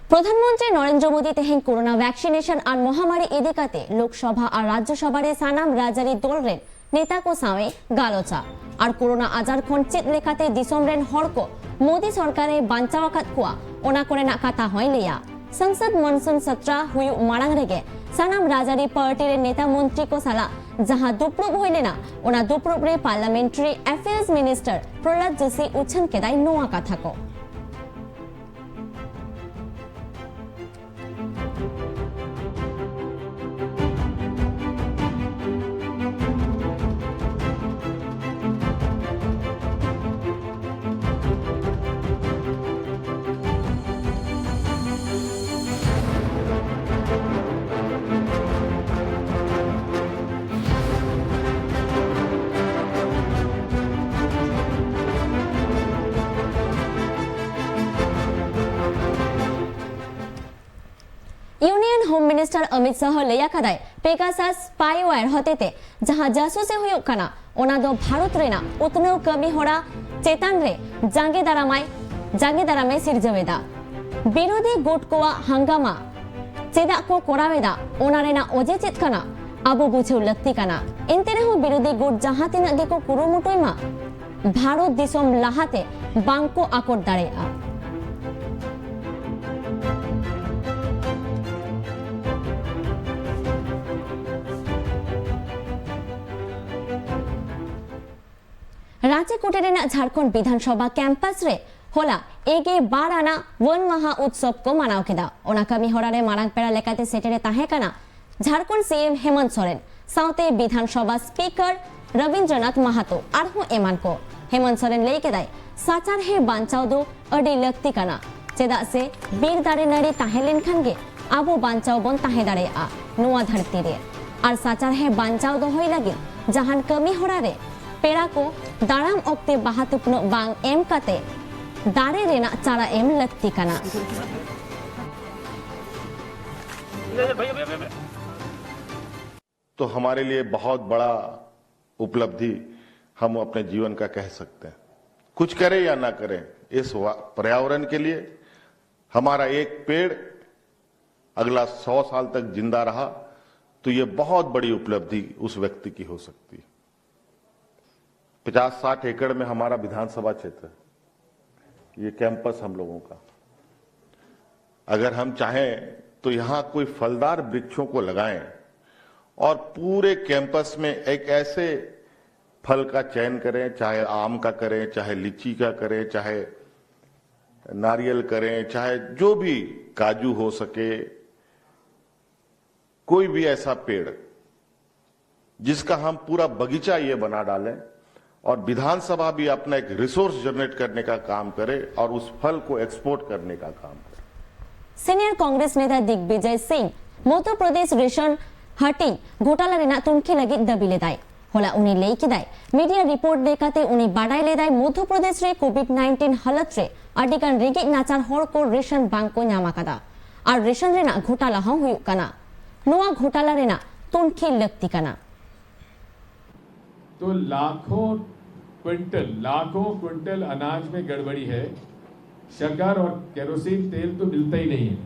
ᱯᱨᱚᱫᱷᱟᱱ ᱢᱚᱱᱛᱨᱤ ᱱᱚᱨᱮᱱᱫᱨᱚ ᱢᱳᱫᱤ ᱛᱮᱦᱮᱧ ᱠᱳᱨᱳᱱᱟ ᱵᱷᱮᱠᱥᱤᱱᱮᱥᱚᱱ ᱟᱨ ᱢᱚᱦᱟᱢᱟᱨᱤ ᱤᱫᱤ ᱠᱟᱛᱮ ᱞᱳᱠᱥᱚᱵᱷᱟ ᱟᱨ ᱨᱟᱡᱽᱡᱚᱥᱚᱵᱷᱟ ᱨᱮ ᱥᱟᱱᱟᱢ ᱨᱟᱡᱽᱟᱹᱨᱤ ᱫᱚᱞ ᱨᱮᱱ ᱱᱮᱛᱟ ᱠᱚ ᱥᱟᱶ ᱮ ᱜᱟᱞᱚᱪᱟ ᱟᱨ ᱠᱳᱨᱳᱱᱟ ᱟᱡᱟᱨ ᱠᱷᱚᱱ ᱪᱮᱫ ᱞᱮᱠᱟᱛᱮ ᱫᱤᱥᱚᱢ ᱨᱮᱱ ᱦᱚᱲ ᱠᱚ ᱢᱳᱫᱤ ᱥᱚᱨᱠᱟᱨ ᱮ ᱵᱟᱧᱪᱟᱣ ᱟᱠᱟᱫ ᱠᱚᱣᱟ, ᱚᱱᱟ ᱠᱚᱨᱮᱱᱟᱜ ᱠᱟᱛᱷᱟ ᱦᱚᱸᱭ ᱞᱟᱹᱭᱟ᱾ ᱥᱚᱝᱥᱚᱫ ᱢᱚᱱᱥᱩᱱ ᱥᱚᱛᱨᱟ ᱦᱩᱭᱩᱜ ᱢᱟᱲᱟᱝ ᱨᱮᱜᱮ ᱥᱟᱱᱟᱢ ᱨᱟᱡᱽᱟᱹᱨᱤ ᱯᱟᱨᱴᱤ ᱨᱮᱱ ᱱᱮᱛᱟ ᱢᱚᱱᱛᱨᱤ ᱠᱚ ᱥᱟᱞᱟᱜ ᱡᱟᱦᱟᱸ ᱫᱩᱯᱲᱩᱵ ᱦᱩᱭ ᱞᱮᱱᱟ, ᱚᱱᱟ ᱫᱩᱯᱲᱩᱵ ᱨᱮ ᱯᱟᱨᱞᱟᱢᱮᱱᱴᱟᱨᱤ ᱮᱯᱷᱮᱭᱟᱨᱥ ᱢᱤᱱᱤᱥᱴᱟᱨ ᱯᱨᱚᱦᱞᱟᱫ ᱡᱳᱥᱤ ᱩᱪᱷᱟᱹᱱ ᱠᱮᱫᱟᱭ ᱱᱚᱣᱟ ᱠᱟᱛᱷᱟ ᱠᱚ᱾ ᱢᱤᱱᱤᱥᱴᱟᱨ ᱚᱢᱤᱛ ᱥᱟᱦ ᱞᱟᱹᱭ ᱟᱠᱟᱫᱟᱭ, ᱯᱮᱜᱟᱥᱟᱥ ᱥᱯᱟᱭᱣᱮᱭᱟᱨ ᱦᱚᱛᱮᱛᱮ ᱡᱟᱦᱟᱸ ᱡᱟᱥᱩᱥᱤ ᱦᱩᱭᱩᱜ ᱠᱟᱱᱟ, ᱚᱱᱟ ᱫᱚ ᱵᱷᱟᱨᱚᱛ ᱨᱮᱱᱟᱜ ᱩᱛᱱᱟᱹᱣ ᱠᱟᱹᱢᱤ ᱦᱚᱨᱟ ᱪᱮᱛᱟᱱ ᱨᱮ ᱡᱟᱸᱜᱮ ᱫᱟᱨᱟᱢᱟᱭ, ᱡᱟᱸᱜᱮ ᱫᱟᱨᱟᱢᱮ ᱥᱤᱨᱡᱟᱹᱣ ᱮᱫᱟ᱾ ᱵᱤᱨᱳᱫᱷᱤ ᱜᱩᱴ ᱠᱚᱣᱟᱜ ᱦᱟᱝᱜᱟᱢᱟ ᱪᱮᱫᱟᱜ ᱠᱚ ᱠᱚᱨᱟᱣ ᱮᱫᱟ, ᱚᱱᱟ ᱨᱮᱱᱟᱜ ᱚᱡᱮ ᱪᱮᱫ ᱠᱟᱱᱟ, ᱟᱵᱚ ᱵᱩᱡᱷᱟᱹᱣ ᱞᱟᱹᱠᱛᱤ ᱠᱟᱱᱟ᱾ ᱮᱱᱛᱮ ᱨᱮᱦᱚᱸ ᱵᱤᱨᱳᱫᱷᱤ ᱜᱩᱴ ᱡᱟᱦᱟᱸ ᱛᱤᱱᱟᱹᱜ ᱜᱮᱠᱚ ᱠᱩᱨᱩᱢᱩᱴᱩᱭ ᱢᱟ, ᱵᱷᱟᱨᱚᱛ ᱫᱤᱥᱚᱢ ᱞᱟᱦᱟᱛᱮ ᱵᱟᱝᱠᱚ ᱟᱠᱚᱴ ᱫᱟᱲᱮᱭᱟᱜᱼᱟ᱾ ᱨᱟᱸᱪᱤ ᱠᱚᱴᱮ ᱨᱮᱱᱟᱜ ᱡᱷᱟᱲᱠᱷᱚᱸᱰ ᱵᱤᱫᱷᱟᱱ ᱥᱚᱵᱷᱟ ᱠᱮᱢᱯᱟᱥ ᱨᱮ ᱦᱚᱞᱟ ᱮᱜᱮ ᱵᱟᱨ ᱟᱱᱟᱜ ᱣᱟᱹᱱ ᱢᱟᱦᱟ ᱩᱛᱥᱚᱵ ᱠᱚ ᱢᱟᱱᱟᱣ ᱠᱮᱫᱟ᱾ ᱚᱱᱟ ᱠᱟᱹᱢᱤ ᱦᱚᱨᱟ ᱨᱮ ᱢᱟᱨᱟᱝ ᱯᱮᱲᱟ ᱞᱮᱠᱟᱛᱮ ᱥᱮᱴᱮᱨᱮ ᱛᱟᱦᱮᱸ ᱠᱟᱱᱟ ᱡᱷᱟᱲᱠᱷᱚᱸᱰ ᱥᱤ ᱮᱢ ᱦᱮᱢᱚᱱᱛ ᱥᱚᱨᱮᱱ, ᱥᱟᱶᱛᱮ ᱵᱤᱫᱷᱟᱱ ᱥᱚᱵᱷᱟ ᱥᱯᱤᱠᱟᱨ ᱨᱚᱵᱤᱱᱫᱨᱚᱱᱟᱛᱷ ᱢᱟᱦᱟᱛᱚ, ᱟᱨᱦᱚᱸ ᱮᱢᱟᱱ ᱠᱚ᱾ ᱦᱮᱢᱚᱱᱛ ᱥᱚᱨᱮᱱ ᱞᱟᱹᱭ ᱠᱮᱫᱟᱭ, ᱥᱟᱪᱟᱨᱦᱮ ᱵᱟᱧᱪᱟᱣ ᱫᱚ ᱟᱹᱰᱤ ᱞᱟᱹᱠᱛᱤ ᱠᱟᱱᱟ, ᱪᱮᱫᱟᱜ ᱥᱮ ᱵᱤᱨ ᱫᱟᱨᱮ ᱱᱟᱹᱲᱤ ᱛᱟᱦᱮᱸ ᱞᱮᱱᱠᱷᱟᱱ ᱜᱮ ᱟᱵᱚ ᱵᱟᱧᱪᱟᱣ ᱵᱚᱱ ᱛᱟᱦᱮᱸ ᱫᱟᱲᱮᱭᱟᱜᱼᱟ ᱱᱚᱣᱟ ᱫᱷᱟᱹᱨᱛᱤ ᱨᱮ᱾ ᱟᱨ ᱥᱟᱪᱟᱨᱦᱮ ᱵᱟᱧᱪᱟᱣ ᱫᱚᱦᱚᱭ ᱞᱟᱹᱜᱤᱫ ᱡᱟᱦᱟᱱ ᱠᱟᱹᱢᱤ ᱦᱚᱨᱟ ᱨᱮ ᱯᱮᱲᱟ ᱠᱚ ᱫᱟᱨᱟᱢ ᱚᱠᱛᱮ ᱵᱟᱦᱟ ᱛᱩᱯᱱᱩᱜ ᱵᱟᱝ ᱮᱢ ᱠᱟᱛᱮ ᱫᱟᱨᱮ ᱨᱮᱱᱟᱜ ᱪᱟᱨᱟ ᱮᱢ ᱞᱟᱹᱠᱛᱤ ᱠᱟᱱᱟ᱾ तो हमारे लिए बहुत बड़ा उपलब्धि हम अपने जीवन का कह सकते हैं। कुछ करें या ना करें, इस वा- पर्यावरण के लिए हमारा एक पेड़ अगला सौ साल तक जिंदा रहा, तो ये बहुत बड़ी उपलब्धि उस व्यक्ति की हो सकती है। पचास साठ एकड़ में हमारा विधानसभा क्षेत्र, ये कैंपस हम लोगों का, अगर हम चाहें तो यहाँ कोई फलदार वृक्षों को लगाएं और पूरे कैंपस में एक ऐसे फल का चयन करें, चाहे आम का करें, चाहे लीची का करें, चाहे नारियल करें, चाहे जो भी काजू हो सके, कोई भी ऐसा पेड़ जिसका हम पूरा बगीचा ये बना डालें और विधानसभा भी अपना एक रिसोर्स जनरेट करने का काम करे और उस फल को एक्सपोर्ट करने का काम करे। ᱥᱤᱱᱤᱭᱚᱨ ᱠᱚᱝᱜᱨᱮᱥ ᱱᱮᱛᱟ ᱫᱤᱜᱵᱤᱡᱚᱭ ᱥᱤᱝ ᱢᱚᱫᱷᱭᱚ ᱯᱨᱚᱫᱮᱥ ᱨᱮᱥᱚᱱ ᱦᱟᱹᱴᱤᱧ ᱜᱷᱚᱴᱟᱞᱟ ᱨᱮᱱᱟᱜ ᱛᱩᱱᱠᱷᱤ ᱞᱟᱹᱜᱤᱫ ᱫᱟᱹᱵᱤ ᱞᱮᱫᱟᱭ᱾ ᱦᱚᱞᱟ ᱩᱱᱤ ᱞᱟᱹᱭ ᱠᱮᱫᱟᱭ, ᱢᱤᱰᱤᱭᱟ ᱨᱤᱯᱳᱨᱴ ᱞᱮᱠᱟᱛᱮ ᱩᱱᱤ ᱵᱟᱰᱟᱭ ᱞᱮᱫᱟᱭ ᱢᱚᱫᱷᱭᱚ ᱯᱨᱚᱫᱮᱥ ᱨᱮ ᱠᱳᱵᱷᱤᱰ ᱱᱟᱭᱤᱱᱴᱤᱱ ᱦᱟᱞᱚᱛ ᱨᱮ ᱟᱹᱰᱤ ᱜᱟᱱ ᱨᱮᱸᱜᱮᱡ ᱱᱟᱪᱟᱨ ᱦᱚᱲ ᱠᱚ ᱨᱮᱥᱚᱱ ᱵᱟᱝ ᱠᱚ ᱧᱟᱢ ᱟᱠᱟᱫᱟ ᱟᱨ ᱨᱮᱥᱚᱱ ᱨᱮᱱᱟᱜ ᱜᱷᱚᱴᱟᱞᱟ ᱦᱚᱸ ᱦᱩᱭᱩᱜ ᱠᱟᱱᱟ᱾ ᱱᱚᱣᱟ ᱜᱷᱚᱴᱟᱞᱟ ᱨᱮᱱᱟᱜ ᱛᱩᱱᱠᱷᱤ ᱞᱟᱹᱠᱛᱤ ᱠᱟᱱᱟ᱾ तो लाखों क्विंटल लाखों क्विंटल अनाज में गड़बड़ी है। शक्कर और केरोसिन तेल तो मिलता ही नहीं है,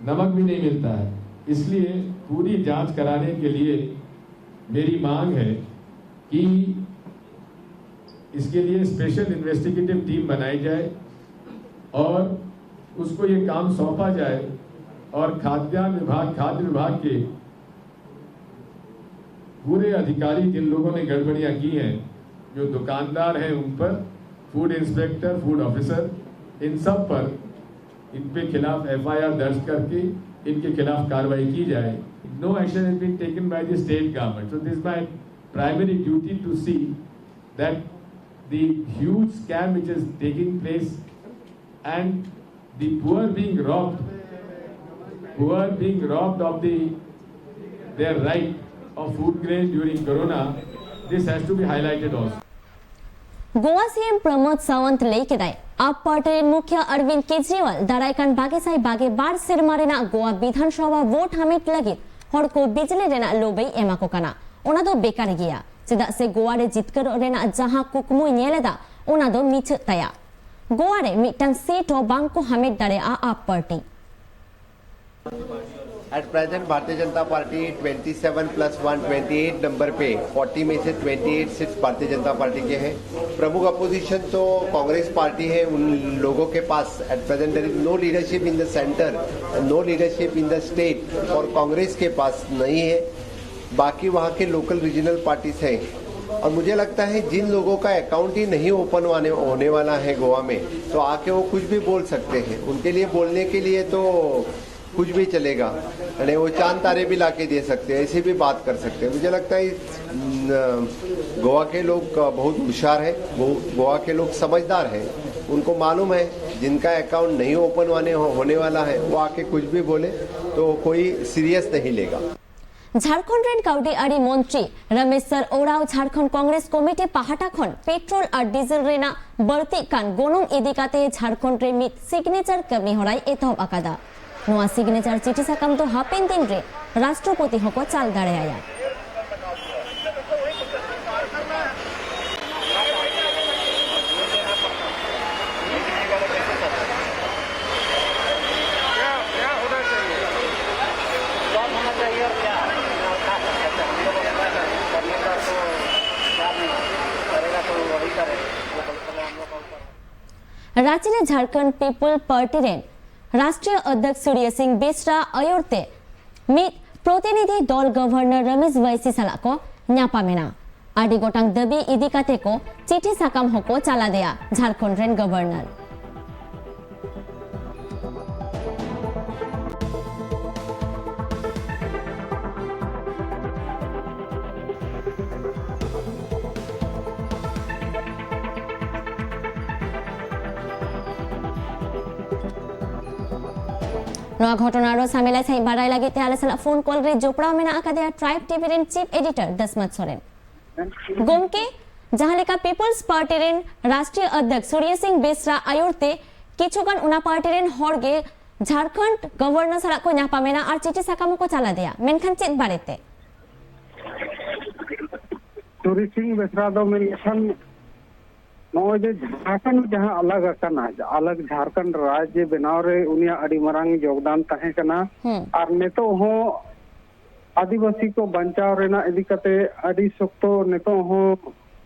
नमक भी नहीं मिलता है। इसलिए पूरी जांच कराने के लिए मेरी मांग है कि इसके लिए स्पेशल इन्वेस्टिगेटिव टीम बनाई जाए और उसको ये काम सौंपा जाए और खाद्यान्न विभाग, खाद्य विभाग के पूरे अधिकारी जिन लोगों ने गड़बड़ियां की हैं, जो दुकानदार हैं उन पर, फूड इंस्पेक्टर, फूड ऑफिसर, इन सब पर, इन पे खिलाफ एफआईआर दर्ज करके इनके खिलाफ कार्रवाई की जाए। No action has been taken by the state government, so this is my primary duty to see that the huge scam which is taking place and the poor being robbed, poor being robbed of the their right of food grain during corona, this has to be highlighted also. Goa ᱥᱤ ᱮᱢ ᱯᱨᱚᱢᱳᱫ ᱥᱟᱣᱚᱱᱛ ᱞᱟᱹᱭ ᱠᱮᱫᱟᱭ, ᱟᱯ party ᱨᱮᱱ ᱢᱩᱠᱷᱤᱭᱟᱹ ᱚᱨᱵᱤᱱᱫ ᱠᱮᱡᱨᱤᱣᱟᱞ ᱫᱟᱨᱟᱭ ᱠᱟᱱ ᱵᱟᱜᱮ ᱥᱟᱭ ᱵᱟᱜᱮ ᱵᱟᱨ ᱥᱮᱨᱢᱟ ᱨᱮᱱᱟᱜ ᱜᱳᱣᱟ ᱵᱤᱫᱷᱟᱱ ᱥᱚᱵᱷᱟ ᱵᱷᱳᱴ ᱦᱟᱢᱮᱴ ᱞᱟᱹᱜᱤᱫ ᱦᱚᱲ ᱠᱚ ᱵᱤᱡᱽᱞᱤ ᱨᱮᱱᱟᱜ ᱞᱳᱵᱷ ᱮ ᱮᱢᱟ ᱠᱚ ᱠᱟᱱᱟ᱾ ᱚᱱᱟ ᱫᱚ ᱵᱮᱠᱟᱨ ᱜᱮᱭᱟ, ᱪᱮᱫᱟᱜ ᱥᱮ ᱜᱳᱣᱟ ᱨᱮ ᱡᱤᱛᱠᱟᱹᱨᱚᱜ ᱨᱮᱱᱟᱜ ᱡᱟᱦᱟᱸ ᱠᱩᱠᱢᱩᱭ ᱧᱮᱞ ᱮᱫᱟ, ᱚᱱᱟ ᱫᱚ ᱢᱤᱪᱷᱟᱹᱜ ᱛᱟᱭᱟ᱾ ᱜᱳᱣᱟ ᱨᱮ ᱢᱤᱫᱴᱟᱝ ᱥᱤᱴ ᱦᱚᱸ ᱵᱟᱝ ᱠᱚ ᱦᱟᱢᱮᱴ ᱫᱟᱲᱮᱭᱟᱜᱼᱟ ᱟᱯ party. Eight present Bharatiya Janata Party twenty seven plus one, twenty eight number पे, फोर्टी में से ट्वेंटी एट सीट्स भारतीय जनता पार्टी के हैं। प्रमुख अपोजिशन तो कांग्रेस पार्टी है। उन लोगों के पास at present there is no leadership in the centre, no leadership in the state, और कांग्रेस के पास नहीं है। बाकी वहाँ के लोकल रीजनल पार्टीज हैं। और मुझे लगता है जिन लोगों का अकाउंट ही नहीं ओपन होने वाला है गोवा में, तो आके वो कुछ भी बोल सकते हैं। उनके लिए बोलने के लिए तो कुछ भी चलेगा। यानी वो चांद तारे भी ला के दे सकते हैं, ऐसे भी बात कर सकते हैं। मुझे लगता है इस, न, गोवा के लोग बहुत होशियार हैं। गो, गोवा के लोग समझदार हैं। उनको मालूम है जिनका अकाउंट नहीं ओपन होने, होने वाला है, वो आके कुछ भी बोले तो कोई सीरियस नहीं लेगा। ᱡᱷᱟᱲᱠᱷᱚᱸᱰ ᱨᱮᱱ ᱠᱟᱹᱣᱰᱤ ᱟᱹᱨᱤ ᱢᱚᱱᱛᱨᱤ ᱨᱟᱢᱮᱥᱣᱚᱨ ᱳᱨᱟᱣ ᱡᱷᱟᱲᱠᱷᱚᱸᱰ ᱠᱚᱝᱜᱨᱮᱥ ᱠᱚᱢᱤᱴᱤ ᱯᱟᱦᱴᱟ ᱠᱷᱚᱱ ᱯᱮᱴᱨᱳᱞ ᱟᱨ ᱰᱤᱡᱮᱞ ᱨᱮᱱᱟᱜ ᱵᱟᱹᱲᱛᱤᱜ ᱠᱟᱱ ᱜᱚᱱᱚᱝ ᱤᱫᱤ ᱠᱟᱛᱮ ᱡᱷᱟᱲᱠᱷᱚᱸᱰ ᱨᱮ ᱢᱤᱫ ᱥᱤᱜᱽᱱᱮᱪᱟᱨ ᱠᱟᱹᱢᱤ ᱦᱚᱨᱟᱭ ᱮᱛᱚᱦᱚᱵ ᱟᱠᱟᱫᱟ᱾ ᱱᱚᱣᱟ ᱥᱤᱜᱽᱱᱮᱪᱟᱨ ᱪᱤᱴᱷᱤ ᱥᱟᱠᱟᱢ ᱫᱚ ᱦᱟᱯᱮᱱ ᱫᱤᱱ ᱨᱮ ᱨᱟᱥᱴᱨᱚᱯᱚᱛᱤ ᱦᱚᱸᱠᱚ ᱪᱟᱞ ᱫᱟᱲᱮᱭᱟᱭᱟ᱾ ᱨᱟᱸᱪᱤ ᱨᱮ ᱡᱷᱟᱲᱠᱷᱚᱸᱰ ᱯᱤᱯᱚᱞ ᱯᱟᱨᱴᱤ ᱨᱮᱱ ᱨᱟᱥᱴᱨᱤᱭᱚ ᱚᱫᱷᱭᱚᱠᱥ ᱥᱩᱨᱭᱚ ᱥᱤᱝ ᱵᱮᱥᱨᱟ ᱟᱭᱩᱨ ᱛᱮ ᱢᱤᱫ ᱯᱨᱚᱛᱤᱱᱤᱫᱷᱤ ᱫᱚᱞ ᱜᱚᱵᱷᱚᱨᱱᱚᱨ ᱨᱚᱢᱮᱥ ᱵᱟᱭᱥᱤ ᱥᱟᱞᱟᱜ ᱠᱚ ᱧᱟᱯᱟᱢ ᱮᱱᱟ᱾ ᱟᱹᱰᱤ ᱜᱚᱴᱟᱝ ᱫᱟᱹᱵᱤ ᱤᱫᱤ ᱠᱟᱛᱮ ᱠᱚ ᱪᱤᱴᱷᱤ ᱥᱟᱠᱟᱢ ᱦᱚᱸᱠᱚ ᱪᱟᱞ ᱟᱫᱮᱭᱟ ᱡᱷᱟᱲᱠᱷᱚᱸᱰ ᱨᱮᱱ ᱜᱚᱵᱷᱚᱨᱱᱚᱨ᱾ ᱱᱚᱣᱟ ᱜᱷᱚᱴᱚᱱᱟ ᱟᱨᱚ ᱥᱟᱢᱮᱞᱟᱭ ᱥᱟᱹᱦᱤᱡ ᱵᱟᱰᱟᱭ ᱞᱟᱹᱜᱤᱫ ᱛᱮ ᱟᱞᱮ ᱥᱟᱞᱟᱜ ᱯᱷᱳᱱ ᱠᱚᱞ ᱨᱮ ᱡᱚᱯᱲᱟᱣ ᱢᱮᱱᱟᱜ ᱟᱠᱟᱫᱮᱭᱟ ᱴᱨᱟᱭᱤᱵᱽ ᱴᱤᱵᱷᱤ ᱨᱮᱱ ᱪᱤᱯ ᱮᱰᱤᱴᱚᱨ ᱫᱟᱥᱢᱟᱛ ᱥᱚᱨᱮᱱ᱾ ᱜᱚᱢᱠᱮ, ᱡᱟᱦᱟᱸ ᱞᱮᱠᱟ ᱯᱤᱯᱚᱞᱥ ᱯᱟᱨᱴᱤ ᱨᱮᱱ ᱨᱟᱥᱴᱨᱤᱭᱚ ᱚᱫᱷᱭᱚᱠᱥ ᱥᱩᱨᱭᱚ ᱥᱤᱝ ᱵᱮᱥᱨᱟ ᱟᱭᱩᱨ ᱛᱮ ᱠᱤᱪᱷᱩ ᱜᱟᱱ ᱚᱱᱟ ᱯᱟᱨᱴᱤ ᱨᱮᱱ ᱦᱚᱲ ᱜᱮ ᱡᱷᱟᱲᱠᱷᱚᱸᱰ ᱜᱚᱵᱷᱚᱨᱱᱚᱨ ᱥᱟᱞᱟᱜ ᱠᱚ ᱧᱟᱯᱟᱢ ᱮᱱᱟ ᱟᱨ ᱪᱤᱴᱷᱤ ᱥᱟᱠᱟᱢ ᱦᱚᱸᱠᱚ ᱪᱟᱞ ᱟᱫᱮᱭᱟ, ᱢᱮᱱᱠᱷᱟᱱ ᱪᱮᱫ ᱵᱟᱨᱮᱛᱮ? ᱥᱩᱨᱭᱚ ᱥᱤᱝ ᱵᱮᱥᱨᱟ ᱫᱚ ᱢᱮᱱ ᱞᱮᱠᱷᱟᱱ ᱱᱚᱜᱼᱚᱭ ᱡᱮ ᱡᱷᱟᱲᱠᱷᱚᱸᱰ ᱡᱟᱦᱟᱸ ᱟᱞᱟᱜᱽ ᱟᱠᱟᱱᱟ, ᱟᱞᱟᱜᱽ ᱡᱷᱟᱲᱠᱷᱚᱸᱰ ᱨᱟᱡᱽ ᱵᱮᱱᱟᱣ ᱨᱮ ᱩᱱᱤᱭᱟᱜ ᱟᱹᱰᱤ ᱢᱟᱨᱟᱝ ᱡᱳᱜᱽᱫᱟᱱ ᱛᱟᱦᱮᱸ ᱠᱟᱱᱟ᱾ ᱦᱩᱸ᱾ ᱟᱨ ᱱᱤᱛᱚᱜ ᱦᱚᱸ ᱟᱹᱫᱤᱵᱟᱹᱥᱤ ᱠᱚ ᱵᱟᱧᱪᱟᱣ ᱨᱮᱱᱟᱜ ᱤᱫᱤ ᱠᱟᱛᱮ ᱟᱹᱰᱤ ᱥᱚᱠᱛᱚ ᱱᱤᱛᱚᱜ ᱦᱚᱸ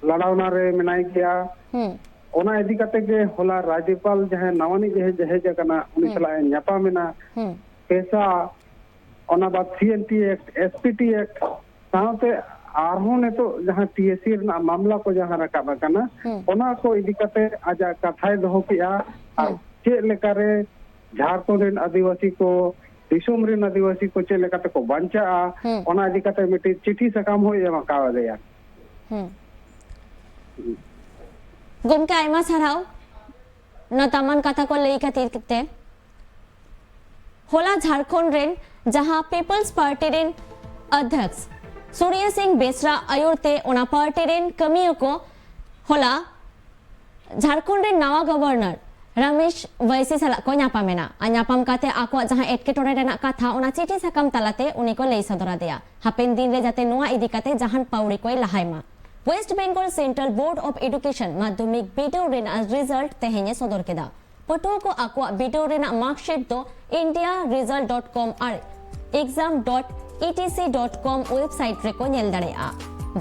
ᱞᱟᱲᱟᱣᱱᱟ ᱨᱮ ᱢᱮᱱᱟᱭ ᱜᱮᱭᱟ᱾ ᱦᱩᱸ᱾ ᱚᱱᱟ ᱤᱫᱤ ᱠᱟᱛᱮ ᱜᱮ ᱦᱚᱞᱟ ᱨᱟᱡᱽᱡᱚᱯᱟᱞ ᱡᱟᱦᱟᱸᱭ ᱱᱟᱣᱟᱱᱤᱡ ᱮ ᱦᱮᱡ ᱟᱠᱟᱱᱟ, ᱩᱱᱤ ᱦᱩᱸ᱾ ᱥᱟᱞᱟᱜ ᱮ ᱧᱟᱯᱟᱢ ᱮᱱᱟ᱾ ᱦᱩᱸ᱾ ᱯᱮᱥᱟ, ᱚᱱᱟ ᱵᱟᱫ C N T act, S P T act, ᱥᱟᱶᱛᱮ ᱟᱨᱦᱚᱸ ᱱᱤᱛᱚᱜ ᱡᱟᱦᱟᱸ ᱴᱤ ᱮᱥ ᱥᱤ ᱨᱮᱱᱟᱜ ᱢᱟᱢᱞᱟ ᱠᱚ ᱡᱟᱦᱟᱸ ᱨᱟᱠᱟᱵ ᱟᱠᱟᱱᱟ, ᱦᱩᱸ᱾ ᱚᱱᱟ ᱠᱚ ᱤᱫᱤ ᱠᱟᱛᱮ ᱟᱡᱟᱜ ᱠᱟᱛᱷᱟᱭ ᱫᱚᱦᱚ ᱠᱮᱜᱼᱟ᱾ ᱟᱨ ᱦᱩᱸ᱾ ᱪᱮᱫ ᱞᱮᱠᱟᱨᱮ ᱡᱷᱟᱲᱠᱷᱚᱸᱰ ᱨᱮᱱ ᱟᱹᱫᱤᱵᱟᱹᱥᱤ ᱠᱚ, ᱫᱤᱥᱚᱢ ᱨᱮᱱ ᱟᱹᱫᱤᱵᱟᱹᱥᱤ ᱠᱚ ᱪᱮᱫ ᱞᱮᱠᱟ ᱛᱮᱠᱚ ᱵᱟᱧᱪᱟᱜᱼᱟ, ᱦᱩᱸ᱾ ᱚᱱᱟ ᱤᱫᱤ ᱠᱟᱛᱮ ᱢᱤᱫᱴᱤᱡ ᱪᱤᱴᱷᱤ ᱥᱟᱠᱟᱢ ᱦᱚᱸᱭ ᱮᱢ ᱟᱠᱟᱣ ᱟᱫᱮᱭᱟ᱾ ᱦᱩᱸ᱾ ᱜᱚᱢᱠᱮ, ᱟᱭᱢᱟ ᱥᱟᱨᱦᱟᱣ ᱱᱚᱣᱟ ᱫᱟᱢᱟᱱ ᱠᱟᱛᱷᱟ ᱠᱚ ᱞᱟᱹᱭ ᱠᱷᱟᱹᱛᱤᱨ ᱛᱮ᱾ ᱦᱚᱞᱟ ᱡᱷᱟᱲᱠᱷᱚᱸᱰ ᱨᱮᱱ ᱡᱟᱦᱟᱸ ᱯᱤᱯᱚᱞᱥ ᱯᱟᱨᱴᱤ ᱨᱮᱱ ᱚᱫᱷᱭᱚᱠᱥ ᱥᱩᱨᱭᱚ ᱥᱤᱝ ᱵᱮᱥᱨᱟ ᱟᱭᱩᱨ ᱛᱮ ᱚᱱᱟ ᱯᱟᱨᱴᱤ ᱨᱮᱱ ᱠᱟᱹᱢᱤᱭᱟᱹ ᱠᱚ ᱦᱚᱞᱟ ᱡᱷᱟᱲᱠᱷᱚᱸᱰ ᱨᱮᱱ ᱱᱟᱣᱟ ᱜᱚᱵᱷᱚᱨᱱᱚᱨ ᱨᱟᱢᱮᱥ ᱵᱟᱭᱥᱤ ᱥᱟᱞᱟᱜ ᱠᱚ ᱧᱟᱯᱟᱢ ᱮᱱᱟ᱾ ᱟᱨ ᱧᱟᱯᱟᱢ ᱠᱟᱛᱮ ᱟᱠᱚᱣᱟᱜ ᱡᱟᱦᱟᱸ ᱮᱴᱠᱮᱴᱚᱬᱮ ᱨᱮᱱᱟᱜ ᱠᱟᱛᱷᱟ, ᱚᱱᱟ ᱪᱤᱴᱷᱤ ᱥᱟᱠᱟᱢ ᱛᱟᱞᱟᱛᱮ ᱩᱱᱤ ᱠᱚ ᱞᱟᱹᱭ ᱥᱚᱫᱚᱨ ᱟᱫᱮᱭᱟ᱾ ᱦᱟᱯᱮᱱ ᱫᱤᱱ ᱨᱮ ᱡᱟᱛᱮ ᱱᱚᱣᱟ ᱤᱫᱤ ᱠᱟᱛᱮ ᱡᱟᱦᱟᱱ ᱯᱟᱹᱣᱲᱤ ᱠᱚᱭ ᱞᱟᱦᱟᱭ ᱢᱟ᱾ West Bengal Central Board of Education ᱢᱟᱫᱽᱫᱷᱚᱢᱤᱠ ᱵᱤᱰᱟᱹᱣ ᱨᱮᱱᱟᱜ ᱨᱤᱡᱟᱞᱴ ᱛᱮᱦᱮᱧ ᱮ ᱥᱚᱫᱚᱨ ᱠᱮᱫᱟ᱾ ᱯᱟᱹᱴᱷᱩᱣᱟᱹ ᱠᱚ ᱟᱠᱚᱣᱟᱜ ᱵᱤᱰᱟᱹᱣ ᱨᱮᱱᱟᱜ ᱢᱟᱨᱠᱥᱤᱴ ᱫᱚ india result dot com ᱟᱨ exam dot etc dot com website ᱨᱮᱠᱚ ᱧᱮᱞ ᱫᱟᱲᱮᱭᱟᱜᱼᱟ᱾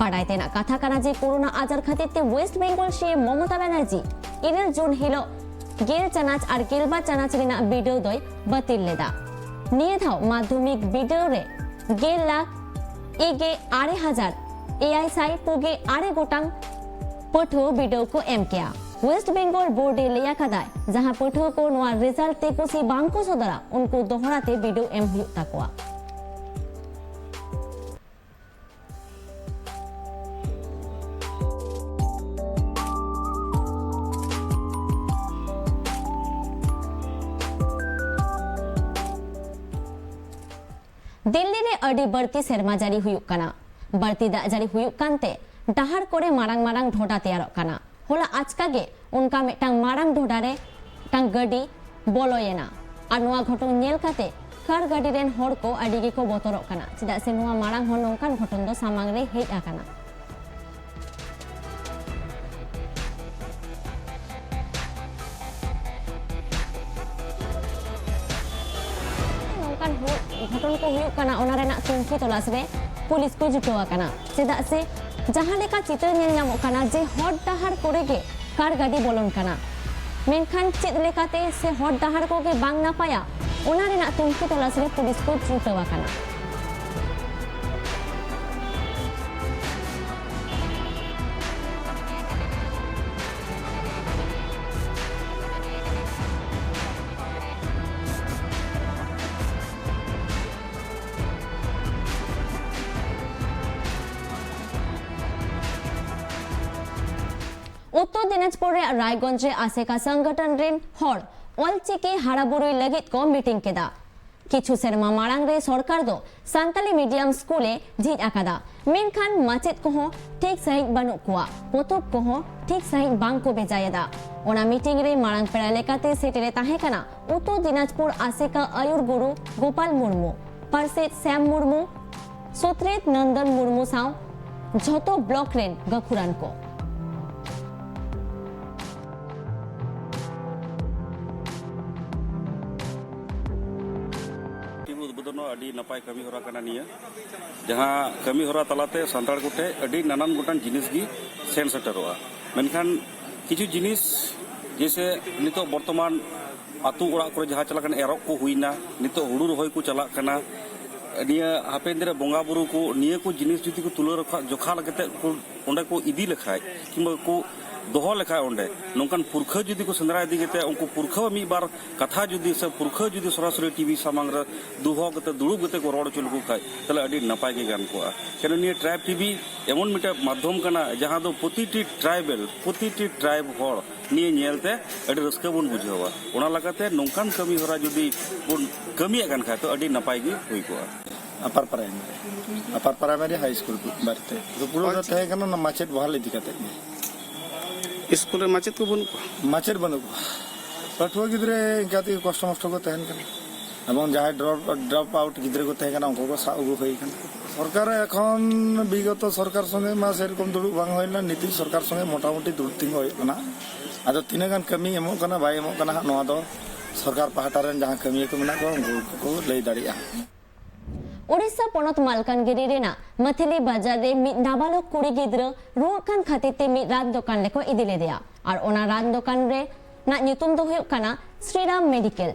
ᱵᱟᱰᱟᱭ ᱛᱮᱱᱟᱜ ᱠᱟᱛᱷᱟ ᱠᱟᱱᱟ ᱡᱮ, ᱠᱳᱨᱳᱱᱟ ᱟᱡᱟᱨ ᱠᱷᱟᱹᱛᱤᱨ ᱛᱮ ᱳᱭᱮᱥᱴ ᱵᱮᱝᱜᱚᱞ ᱥᱤ ᱮᱢ ᱢᱚᱢᱚᱛᱟ ᱵᱟᱱᱟᱨᱡᱤ ᱤᱨᱟᱹᱞ ᱡᱩᱱ ᱦᱤᱞᱳᱜ ᱜᱮᱞ ᱪᱟᱱᱟᱪ ᱟᱨ ᱜᱮᱞᱵᱟᱨ ᱪᱟᱱᱟᱪ ᱨᱮᱱᱟᱜ ᱵᱤᱰᱟᱹᱣ ᱫᱚᱭ ᱵᱟᱹᱛᱤᱞ ᱞᱮᱫᱟ᱾ ᱱᱤᱭᱟᱹ ᱫᱷᱟᱣ ᱢᱟᱫᱽᱫᱷᱚᱢᱤᱠ ᱵᱤᱰᱟᱹᱣ ᱨᱮ ᱜᱮᱞ ᱞᱟᱠᱷ ᱮᱭᱟᱭ ᱦᱟᱡᱟᱨ ᱮᱭᱟᱭ ᱥᱟᱭ ᱯᱩᱜᱮ ᱟᱨᱮ ᱜᱚᱴᱟᱝ ᱯᱟᱹᱴᱷᱩᱣᱟᱹ ᱵᱤᱰᱟᱹᱣ ᱠᱚ ᱮᱢ ᱠᱮᱭᱟ᱾ ᱳᱭᱮᱥᱴ ᱵᱮᱝᱜᱚᱞ ᱵᱳᱨᱰ ᱮ ᱞᱟᱹᱭ ᱟᱠᱟᱫᱟᱭ, ᱡᱟᱦᱟᱸ ᱯᱟᱹᱴᱷᱩᱣᱟᱹ ᱠᱚ ᱱᱚᱣᱟ ᱨᱤᱡᱟᱞᱴ ᱛᱮ ᱠᱩᱥᱤ ᱵᱟᱝ ᱠᱚ ᱥᱚᱫᱚᱨᱟ, ᱩᱱᱠᱩ ᱫᱚᱦᱲᱟ ᱛᱮ ᱵᱤᱰᱟᱹᱣ ᱮᱢ ᱦᱩᱭᱩᱜ ᱛᱟᱠᱚᱣᱟ᱾ ᱫᱤᱞᱞᱤ ᱨᱮ ᱟᱹᱰᱤ ᱵᱟᱹᱲᱛᱤ ᱥᱮᱨᱢᱟ ᱡᱟᱹᱲᱤ ᱦᱩᱭᱩᱜ ᱠᱟᱱᱟ᱾ ᱵᱟᱹᱲᱛᱤ ᱫᱟᱜ ᱡᱟᱹᱲᱤ ᱦᱩᱭᱩᱜ ᱠᱟᱱᱛᱮ ᱰᱟᱦᱟᱨ ᱠᱚᱨᱮ ᱢᱟᱨᱟᱝ ᱢᱟᱨᱟᱝ ᱰᱷᱚᱰᱟ ᱛᱮᱭᱟᱨᱚᱜ ᱠᱟᱱᱟ᱾ ᱦᱚᱞᱟ ᱟᱪᱠᱟ ᱜᱮ ᱚᱱᱠᱟ ᱢᱤᱫᱴᱟᱝ ᱢᱟᱨᱟᱝ ᱰᱷᱚᱰᱟ ᱨᱮ ᱢᱤᱫᱴᱟᱝ ᱜᱟᱹᱰᱤ ᱵᱚᱞᱚᱭᱮᱱᱟ᱾ ᱟᱨ ᱱᱚᱣᱟ ᱜᱷᱚᱴᱚᱱ ᱧᱮᱞ ᱠᱟᱛᱮ ᱠᱟᱨ ᱜᱟᱹᱰᱤ ᱨᱮᱱ ᱦᱚᱲ ᱠᱚ ᱟᱹᱰᱤ ᱜᱮᱠᱚ ᱵᱚᱛᱚᱨᱚᱜ ᱠᱟᱱᱟ, ᱪᱮᱫᱟᱜ ᱥᱮ ᱱᱚᱣᱟ ᱢᱟᱲᱟᱝ ᱦᱚᱸ ᱱᱚᱝᱠᱟᱱ ᱜᱷᱚᱴᱚᱱ ᱫᱚ ᱥᱟᱢᱟᱝ ᱨᱮ ᱦᱮᱡ ᱟᱠᱟᱱᱟ᱾ ᱱᱚᱝᱠᱟᱱ ᱦᱩᱭᱩᱜ, ᱜᱷᱚᱴᱚᱱ ᱠᱚ ᱦᱩᱭᱩᱜ ᱠᱟᱱᱟ, ᱚᱱᱟ ᱨᱮᱱᱟᱜ ᱛᱩᱱᱠᱷᱤ ᱛᱚᱞᱟᱥ ᱨᱮ ᱯᱩᱞᱤᱥ ᱠᱚ ᱡᱩᱴᱟᱹᱣ ᱟᱠᱟᱱᱟ᱾ ᱪᱮᱫᱟᱜ ᱥᱮ ᱡᱟᱦᱟᱸ ᱞᱮᱠᱟ ᱪᱤᱛᱟᱹᱨ ᱧᱮᱞ ᱧᱟᱢᱚᱜ ᱠᱟᱱᱟ ᱡᱮ ᱦᱚᱨ ᱰᱟᱦᱟᱨ ᱠᱚᱨᱮ ᱜᱮ ᱠᱟᱨ ᱜᱟᱹᱰᱤ ᱵᱚᱞᱚᱱ ᱠᱟᱱᱟ, ᱢᱮᱱᱠᱷᱟᱱ ᱪᱮᱫ ᱞᱮᱠᱟᱛᱮ ᱥᱮ ᱦᱚᱨ ᱰᱟᱦᱟᱨ ᱠᱚᱜᱮ ᱵᱟᱝ ᱱᱟᱯᱟᱭᱟ, ᱚᱱᱟ ᱨᱮᱱᱟᱜ ᱛᱩᱱᱠᱷᱤ ᱛᱚᱞᱟᱥ ᱨᱮ ᱯᱩᱞᱤᱥ ᱠᱚ ᱡᱩᱴᱟᱹᱣ ᱟᱠᱟᱱᱟ᱾ ᱩᱛᱛᱚᱨ ᱫᱤᱱᱟᱡᱽᱯᱩᱨ ᱨᱮᱭᱟᱜ ᱨᱟᱭᱜᱚᱸᱡᱽ ᱨᱮ ᱟᱥᱮᱠᱟ ᱥᱚᱝᱜᱚᱴᱷᱚᱱ ᱨᱮᱱ ᱦᱚᱲ ᱚᱞᱪᱤᱠᱤ ᱦᱟᱨᱟᱵᱩᱨᱩᱭ ᱞᱟᱹᱜᱤᱫ ᱠᱚ ᱢᱤᱴᱤᱝ ᱠᱮᱫᱟ᱾ ᱠᱤᱪᱷᱩ ᱥᱮᱨᱢᱟ ᱢᱟᱲᱟᱝ ᱨᱮ ᱥᱚᱨᱠᱟᱨ ᱫᱚ ᱥᱟᱱᱛᱟᱞᱤ ᱢᱤᱰᱤᱭᱟᱢ ᱥᱠᱩᱞ ᱮ ᱡᱷᱤᱡ ᱟᱠᱟᱫᱟ, ᱢᱮᱱᱠᱷᱟᱱ ᱢᱟᱪᱮᱫ ᱠᱚᱦᱚᱸ ᱴᱷᱤᱠ ᱥᱟᱺᱦᱤᱡ ᱵᱟᱹᱱᱩᱜ ᱠᱚᱣᱟ, ᱯᱚᱛᱚᱵ ᱠᱚᱦᱚᱸ ᱴᱷᱤᱠ ᱥᱟᱺᱦᱤᱡ ᱵᱟᱝ ᱠᱚ ᱵᱷᱮᱡᱟᱭᱮᱫᱟ᱾ ᱚᱱᱟ ᱢᱤᱴᱤᱝ ᱨᱮ ᱢᱟᱲᱟᱝ ᱯᱮᱲᱟ ᱞᱮᱠᱟᱛᱮ ᱥᱮᱴᱮᱨᱮ ᱛᱟᱦᱮᱸ ᱠᱟᱱᱟ ᱩᱛᱛᱚᱨ ᱫᱤᱱᱟᱡᱽᱯᱩᱨ ᱟᱥᱮᱠᱟ ᱟᱹᱭᱩᱨ ᱜᱩᱨᱩ ᱜᱳᱯᱟᱞ ᱢᱩᱨᱢᱩ, ᱯᱟᱨᱥᱮᱛ ᱥᱭᱟᱢ ᱢᱩᱨᱢᱩ, ᱥᱩᱛᱨᱮᱛ ᱱᱚᱱᱫᱚᱱ ᱢᱩᱨᱢᱩ ᱥᱟᱶ ᱡᱷᱚᱛᱚ ᱵᱞᱚᱠ ᱨᱮᱱ ᱜᱟᱹᱠᱷᱩᱲᱟᱱ ᱠᱚ᱾ ᱴᱤᱢ ᱩᱫᱽᱵᱳᱫᱚᱱ ᱦᱚᱸ ᱟᱹᱰᱤ ᱱᱟᱯᱟᱭ ᱠᱟᱹᱢᱤ ᱦᱚᱨᱟ ᱠᱟᱱᱟ ᱱᱤᱭᱟᱹ, ᱡᱟᱦᱟᱸ ᱠᱟᱹᱢᱤ ᱦᱚᱨᱟ ᱛᱟᱞᱟᱛᱮ ᱥᱟᱱᱛᱟᱲ ᱠᱚᱴᱷᱮᱱ ᱟᱹᱰᱤ ᱱᱟᱱᱟᱱ ᱜᱚᱴᱟᱝ ᱡᱤᱱᱤᱥ ᱜᱮ ᱥᱮᱱ ᱥᱮᱴᱮᱨᱚᱜᱼᱟ᱾ ᱢᱮᱱᱠᱷᱟᱱ ᱠᱤᱪᱷᱩ ᱡᱤᱱᱤᱥ, ᱡᱮᱭᱥᱮ ᱱᱤᱛᱚᱜ ᱵᱚᱨᱛᱚᱢᱟᱱ ᱟᱹᱛᱩ ᱚᱲᱟᱜ ᱠᱚᱨᱮ ᱡᱟᱦᱟᱸ ᱪᱟᱞᱟᱜ ᱠᱟᱱᱟ, ᱮᱨᱚᱜ ᱠᱚ ᱦᱩᱭᱱᱟ, ᱱᱤᱛᱚᱜ ᱦᱩᱲᱩ ᱨᱚᱦᱚᱭ ᱠᱚ ᱪᱟᱞᱟᱜ ᱠᱟᱱᱟ, ᱱᱤᱭᱟᱹ ᱦᱟᱯᱮᱱ ᱫᱤᱱ ᱨᱮ ᱵᱚᱸᱜᱟ ᱵᱩᱨᱩ ᱠᱚ, ᱱᱤᱭᱟᱹ ᱠᱚ ᱡᱤᱱᱤᱥ ᱡᱩᱫᱤ ᱠᱚ ᱛᱩᱞᱟᱹᱣ ᱨᱟᱠᱷᱟ ᱡᱚᱠᱷᱟ ᱠᱟᱛᱮ ᱠᱚ ᱚᱸᱰᱮ ᱠᱚ ᱤᱫᱤ ᱞᱮᱠᱷᱟᱡ ᱠᱤᱝᱵᱟ ᱠᱚ ᱫᱚᱦᱚ ᱞᱮᱠᱷᱟᱡ, ᱚᱸᱰᱮ ᱱᱚᱝᱠᱟᱱ ᱯᱩᱨᱠᱷᱟᱹ ᱡᱩᱫᱤ ᱠᱚ ᱥᱮᱸᱫᱽᱨᱟ ᱤᱫᱤ ᱠᱟᱛᱮ ᱩᱱᱠᱩ ᱯᱩᱨᱠᱷᱟᱹ ᱢᱤᱫ ᱵᱟᱨ ᱠᱟᱛᱷᱟ ᱡᱩᱫᱤ ᱥᱮ ᱯᱩᱨᱠᱷᱟᱹ ᱡᱩᱫᱤ ᱥᱚᱨᱟᱥᱚᱨᱤ ᱴᱤᱵᱷᱤ ᱥᱟᱢᱟᱝ ᱨᱮ ᱫᱚᱦᱚ ᱠᱟᱛᱮ, ᱫᱩᱲᱩᱵ ᱠᱟᱛᱮ ᱠᱚ ᱨᱚᱲ ᱦᱚᱪᱚ ᱞᱮᱠᱚ ᱠᱷᱟᱡ, ᱛᱟᱦᱞᱮ ᱟᱹᱰᱤ ᱱᱟᱯᱟᱭ ᱜᱮ ᱜᱟᱱ ᱠᱚᱜᱼᱟ᱾ ᱠᱟᱨᱚᱱ ᱱᱤᱭᱟᱹ ᱴᱨᱟᱭᱤᱵᱽ ᱴᱤᱵᱷᱤ ᱮᱢᱚᱱ ᱢᱤᱫᱴᱮᱱ ᱢᱟᱫᱽᱫᱷᱚᱢ ᱠᱟᱱᱟ, ᱡᱟᱦᱟᱸ ᱫᱚ ᱯᱨᱚᱛᱤᱴᱤ ᱴᱨᱟᱭᱵᱮᱞ, ᱯᱨᱚᱛᱤᱴᱤ ᱴᱨᱟᱭᱤᱵᱽ ᱦᱚᱲ ᱱᱤᱭᱟᱹ ᱧᱮᱞ ᱛᱮ ᱟᱹᱰᱤ ᱨᱟᱹᱥᱠᱟᱹ ᱵᱚᱱ ᱵᱩᱡᱷᱟᱹᱣᱟ᱾ ᱚᱱᱟ ᱞᱮᱠᱟᱛᱮ ᱱᱚᱝᱠᱟᱱ ᱠᱟᱹᱢᱤ ᱦᱚᱨᱟ ᱡᱩᱫᱤ ᱵᱚᱱ ᱠᱟᱹᱢᱤᱭᱮᱫ ᱠᱟᱱ ᱠᱷᱟᱡ, ᱛᱚ ᱟᱹᱰᱤ ᱱᱟᱯᱟᱭ ᱜᱮ ᱦᱩᱭ ᱠᱚᱜᱼᱟ᱾ ᱟᱯᱟᱨ ᱯᱨᱟᱭᱢᱟᱨᱤ, ᱟᱯᱟᱨ ᱯᱨᱟᱭᱢᱟᱨᱤ ᱦᱟᱭ ᱥᱠᱩᱞ ᱵᱟᱨᱮᱛᱮ ᱨᱩᱯᱩᱲ ᱫᱚ ᱛᱟᱦᱮᱸ ᱠᱟᱱᱟ ᱚᱱᱟ ᱢᱟᱪᱮᱫ ᱵᱚᱦᱟᱞ ᱤᱫᱤ ᱠᱟᱛᱮ ᱜᱮ᱾ ᱥᱠᱩᱞ ᱨᱮ ᱢᱟᱪᱮᱫ ᱠᱚ ᱵᱟᱹᱱᱩᱜ ᱠᱚᱣᱟ? ᱢᱟᱪᱮᱫ ᱵᱟᱹᱱᱩᱜ ᱠᱚᱣᱟ᱾ ᱯᱟᱹᱴᱷᱩᱣᱟᱹ ᱜᱤᱫᱽᱨᱟᱹ ᱤᱱᱠᱟ ᱛᱮᱜᱮ ᱠᱚᱥᱴᱚ ᱢᱚᱥᱴᱚ ᱠᱚ ᱛᱟᱦᱮᱱ ᱠᱟᱱᱟ᱾ ᱮᱵᱚᱝ ᱡᱟᱦᱟᱸᱭ ᱰᱨᱚᱯ, ᱰᱨᱚᱯ ᱟᱣᱩᱴ ᱜᱤᱫᱽᱨᱟᱹ ᱠᱚ ᱛᱟᱦᱮᱸ ᱠᱟᱱᱟ, ᱩᱱᱠᱩ ᱠᱚ ᱥᱟᱵ ᱟᱹᱜᱩ ᱦᱩᱭ ᱠᱟᱱᱟ᱾ ᱥᱚᱨᱠᱟᱨ ᱮᱠᱷᱚᱱ ᱵᱤᱜᱚᱛᱚ ᱥᱚᱨᱠᱟᱨ ᱥᱚᱸᱜᱮ ᱢᱟ ᱥᱮᱨᱚᱠᱚᱢ ᱫᱩᱲᱩᱵ ᱵᱟᱝ ᱦᱩᱭ ᱞᱮᱱᱟ, ᱱᱤᱛᱚᱜ ᱥᱚᱨᱠᱟᱨ ᱥᱚᱸᱜᱮ ᱢᱚᱴᱟᱢᱩᱴᱤ ᱫᱩᱲᱩᱵ ᱛᱤᱸᱜᱩ ᱦᱩᱭᱩᱜ ᱠᱟᱱᱟ᱾ ᱟᱫᱚ ᱛᱤᱱᱟᱹᱜ ᱜᱟᱱ ᱠᱟᱹᱢᱤ ᱮᱢᱚᱜ ᱠᱟᱱᱟ ᱵᱟᱭ ᱮᱢᱚᱜ ᱠᱟᱱᱟ ᱦᱟᱸᱜ, ᱱᱚᱣᱟ ᱫᱚ ᱥᱚᱨᱠᱟᱨ ᱯᱟᱦᱴᱟ ᱨᱮᱱ ᱡᱟᱦᱟᱸ ᱠᱟᱹᱢᱤᱭᱟᱹ ᱠᱚ ᱢᱮᱱᱟᱜ ᱠᱚᱣᱟ, ᱩᱱᱠᱩ ᱠᱚ ᱞᱟᱹᱭ ᱫᱟᱲᱮᱭᱟᱜᱼᱟ᱾ ᱳᱰᱤᱥᱟ ᱯᱚᱱᱚᱛ ᱢᱟᱞᱠᱟᱱᱜᱤᱨᱤ ᱨᱮᱱᱟᱜ ᱢᱟᱹᱛᱷᱤᱞᱤ ᱵᱟᱡᱟᱨ ᱨᱮ ᱢᱤᱫ ᱱᱟᱵᱟᱞᱚᱠ ᱠᱩᱲᱤ ᱜᱤᱫᱽᱨᱟᱹ ᱨᱩᱣᱟᱹᱜ ᱠᱟᱱ ᱠᱷᱟᱹᱛᱤᱨ ᱛᱮ ᱢᱤᱫ ᱨᱟᱱ ᱫᱚᱠᱟᱱ ᱨᱮᱠᱚ ᱤᱫᱤ ᱞᱮᱫᱮᱭᱟ ᱟᱨ ᱚᱱᱟ ᱨᱟᱱ ᱫᱚᱠᱟᱱ ᱨᱮᱱᱟᱜ ᱧᱩᱛᱩᱢ ᱫᱚ ᱦᱩᱭᱩᱜ ᱠᱟᱱᱟ ᱥᱨᱤᱨᱟᱢ ᱢᱮᱰᱤᱠᱮᱞ᱾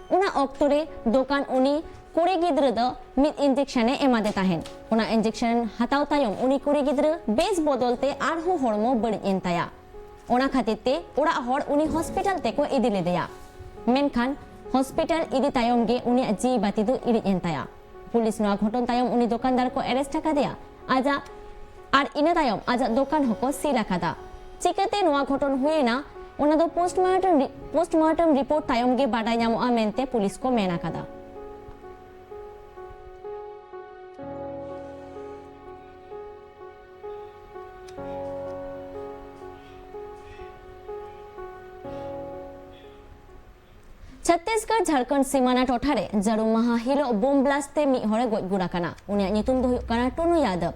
ᱚᱱᱟ ᱚᱠᱛᱚ ᱨᱮ ᱫᱚᱠᱟᱱ ᱩᱱᱤ ᱠᱩᱲᱤ ᱜᱤᱫᱽᱨᱟᱹ ᱫᱚ ᱢᱤᱫ ᱤᱧᱡᱮᱠᱥᱚᱱ ᱮ ᱮᱢᱟᱫᱮ ᱛᱟᱦᱮᱸᱱ᱾ ᱚᱱᱟ ᱤᱧᱡᱮᱠᱥᱚᱱ ᱦᱟᱛᱟᱣ ᱛᱟᱭᱚᱢ ᱩᱱᱤ ᱠᱩᱲᱤ ᱜᱤᱫᱽᱨᱟᱹ ᱵᱮᱥ ᱵᱚᱫᱚᱞ ᱛᱮ ᱟᱨᱦᱚᱸ ᱦᱚᱲᱢᱚ ᱵᱟᱹᱲᱤᱡ ᱮᱱ ᱛᱟᱭᱟ᱾ ᱚᱱᱟ ᱠᱷᱟᱹᱛᱤᱨ ᱛᱮ ᱚᱲᱟᱜ ᱦᱚᱲ ᱩᱱᱤ ᱦᱚᱥᱯᱤᱴᱟᱞ ᱛᱮᱠᱚ ᱤᱫᱤ ᱞᱮᱫᱮᱭᱟ᱾ ᱢᱮᱱᱠᱷᱟᱱ ᱦᱚᱥᱯᱤᱴᱟᱞ ᱤᱫᱤ ᱛᱟᱭᱚᱢ ᱜᱮ ᱩᱱᱤᱭᱟᱜ ᱡᱤᱣᱤ ᱵᱟᱹᱛᱤ ᱫᱚ ᱤᱬᱤᱡ ᱮᱱ ᱛᱟᱭᱟ᱾ ᱯᱩᱞᱤᱥ ᱱᱚᱣᱟ ᱜᱷᱚᱴᱚᱱ ᱛᱟᱭᱚᱢ ᱩᱱᱤ ᱫᱚᱠᱟᱱᱫᱟᱨ ᱠᱚ ᱮᱨᱮᱥᱴ ᱟᱠᱟᱫᱮᱭᱟ᱾ ᱟᱡᱟᱜ, ᱟᱨ ᱤᱱᱟᱹ ᱛᱟᱭᱚᱢ ᱟᱡᱟᱜ ᱫᱚᱠᱟᱱ ᱦᱚᱸᱠᱚ ᱥᱤᱞ ᱟᱠᱟᱫᱟ᱾ ᱪᱤᱠᱟᱹᱛᱮ ᱱᱚᱣᱟ ᱜᱷᱚᱴᱚᱱ ᱦᱩᱭ ᱮᱱᱟ, ᱚᱱᱟ ᱫᱚ ᱯᱳᱥᱴᱢᱚᱨᱴᱮᱢ ᱨᱤ-, ᱯᱳᱥᱴᱢᱚᱨᱴᱮᱢ ᱨᱤᱯᱳᱨᱴ ᱛᱟᱭᱚᱢ ᱜᱮ ᱵᱟᱰᱟᱭ ᱧᱟᱢᱚᱜᱼᱟ ᱢᱮᱱᱛᱮ ᱯᱩᱞᱤᱥ ᱠᱚ ᱢᱮᱱ ᱟᱠᱟᱫᱟ᱾ ᱡᱷᱟᱲᱠᱷᱚᱸᱰ ᱥᱤᱢᱟᱱᱟ ᱴᱚᱴᱷᱟ ᱨᱮ ᱡᱟᱹᱨᱩᱢ ᱢᱟᱦᱟ ᱦᱤᱞᱳᱜ ᱵᱳᱢ ᱵᱞᱟᱥᱴ ᱛᱮ ᱢᱤᱫ ᱦᱚᱲᱮ ᱜᱚᱡ ᱜᱩᱨ ᱟᱠᱟᱱᱟ᱾ ᱩᱱᱤᱭᱟᱜ ᱧᱩᱛᱩᱢ ᱫᱚ ᱦᱩᱭᱩᱜ ᱠᱟᱱᱟ ᱴᱩᱱᱩ ᱭᱟᱫᱚᱵ᱾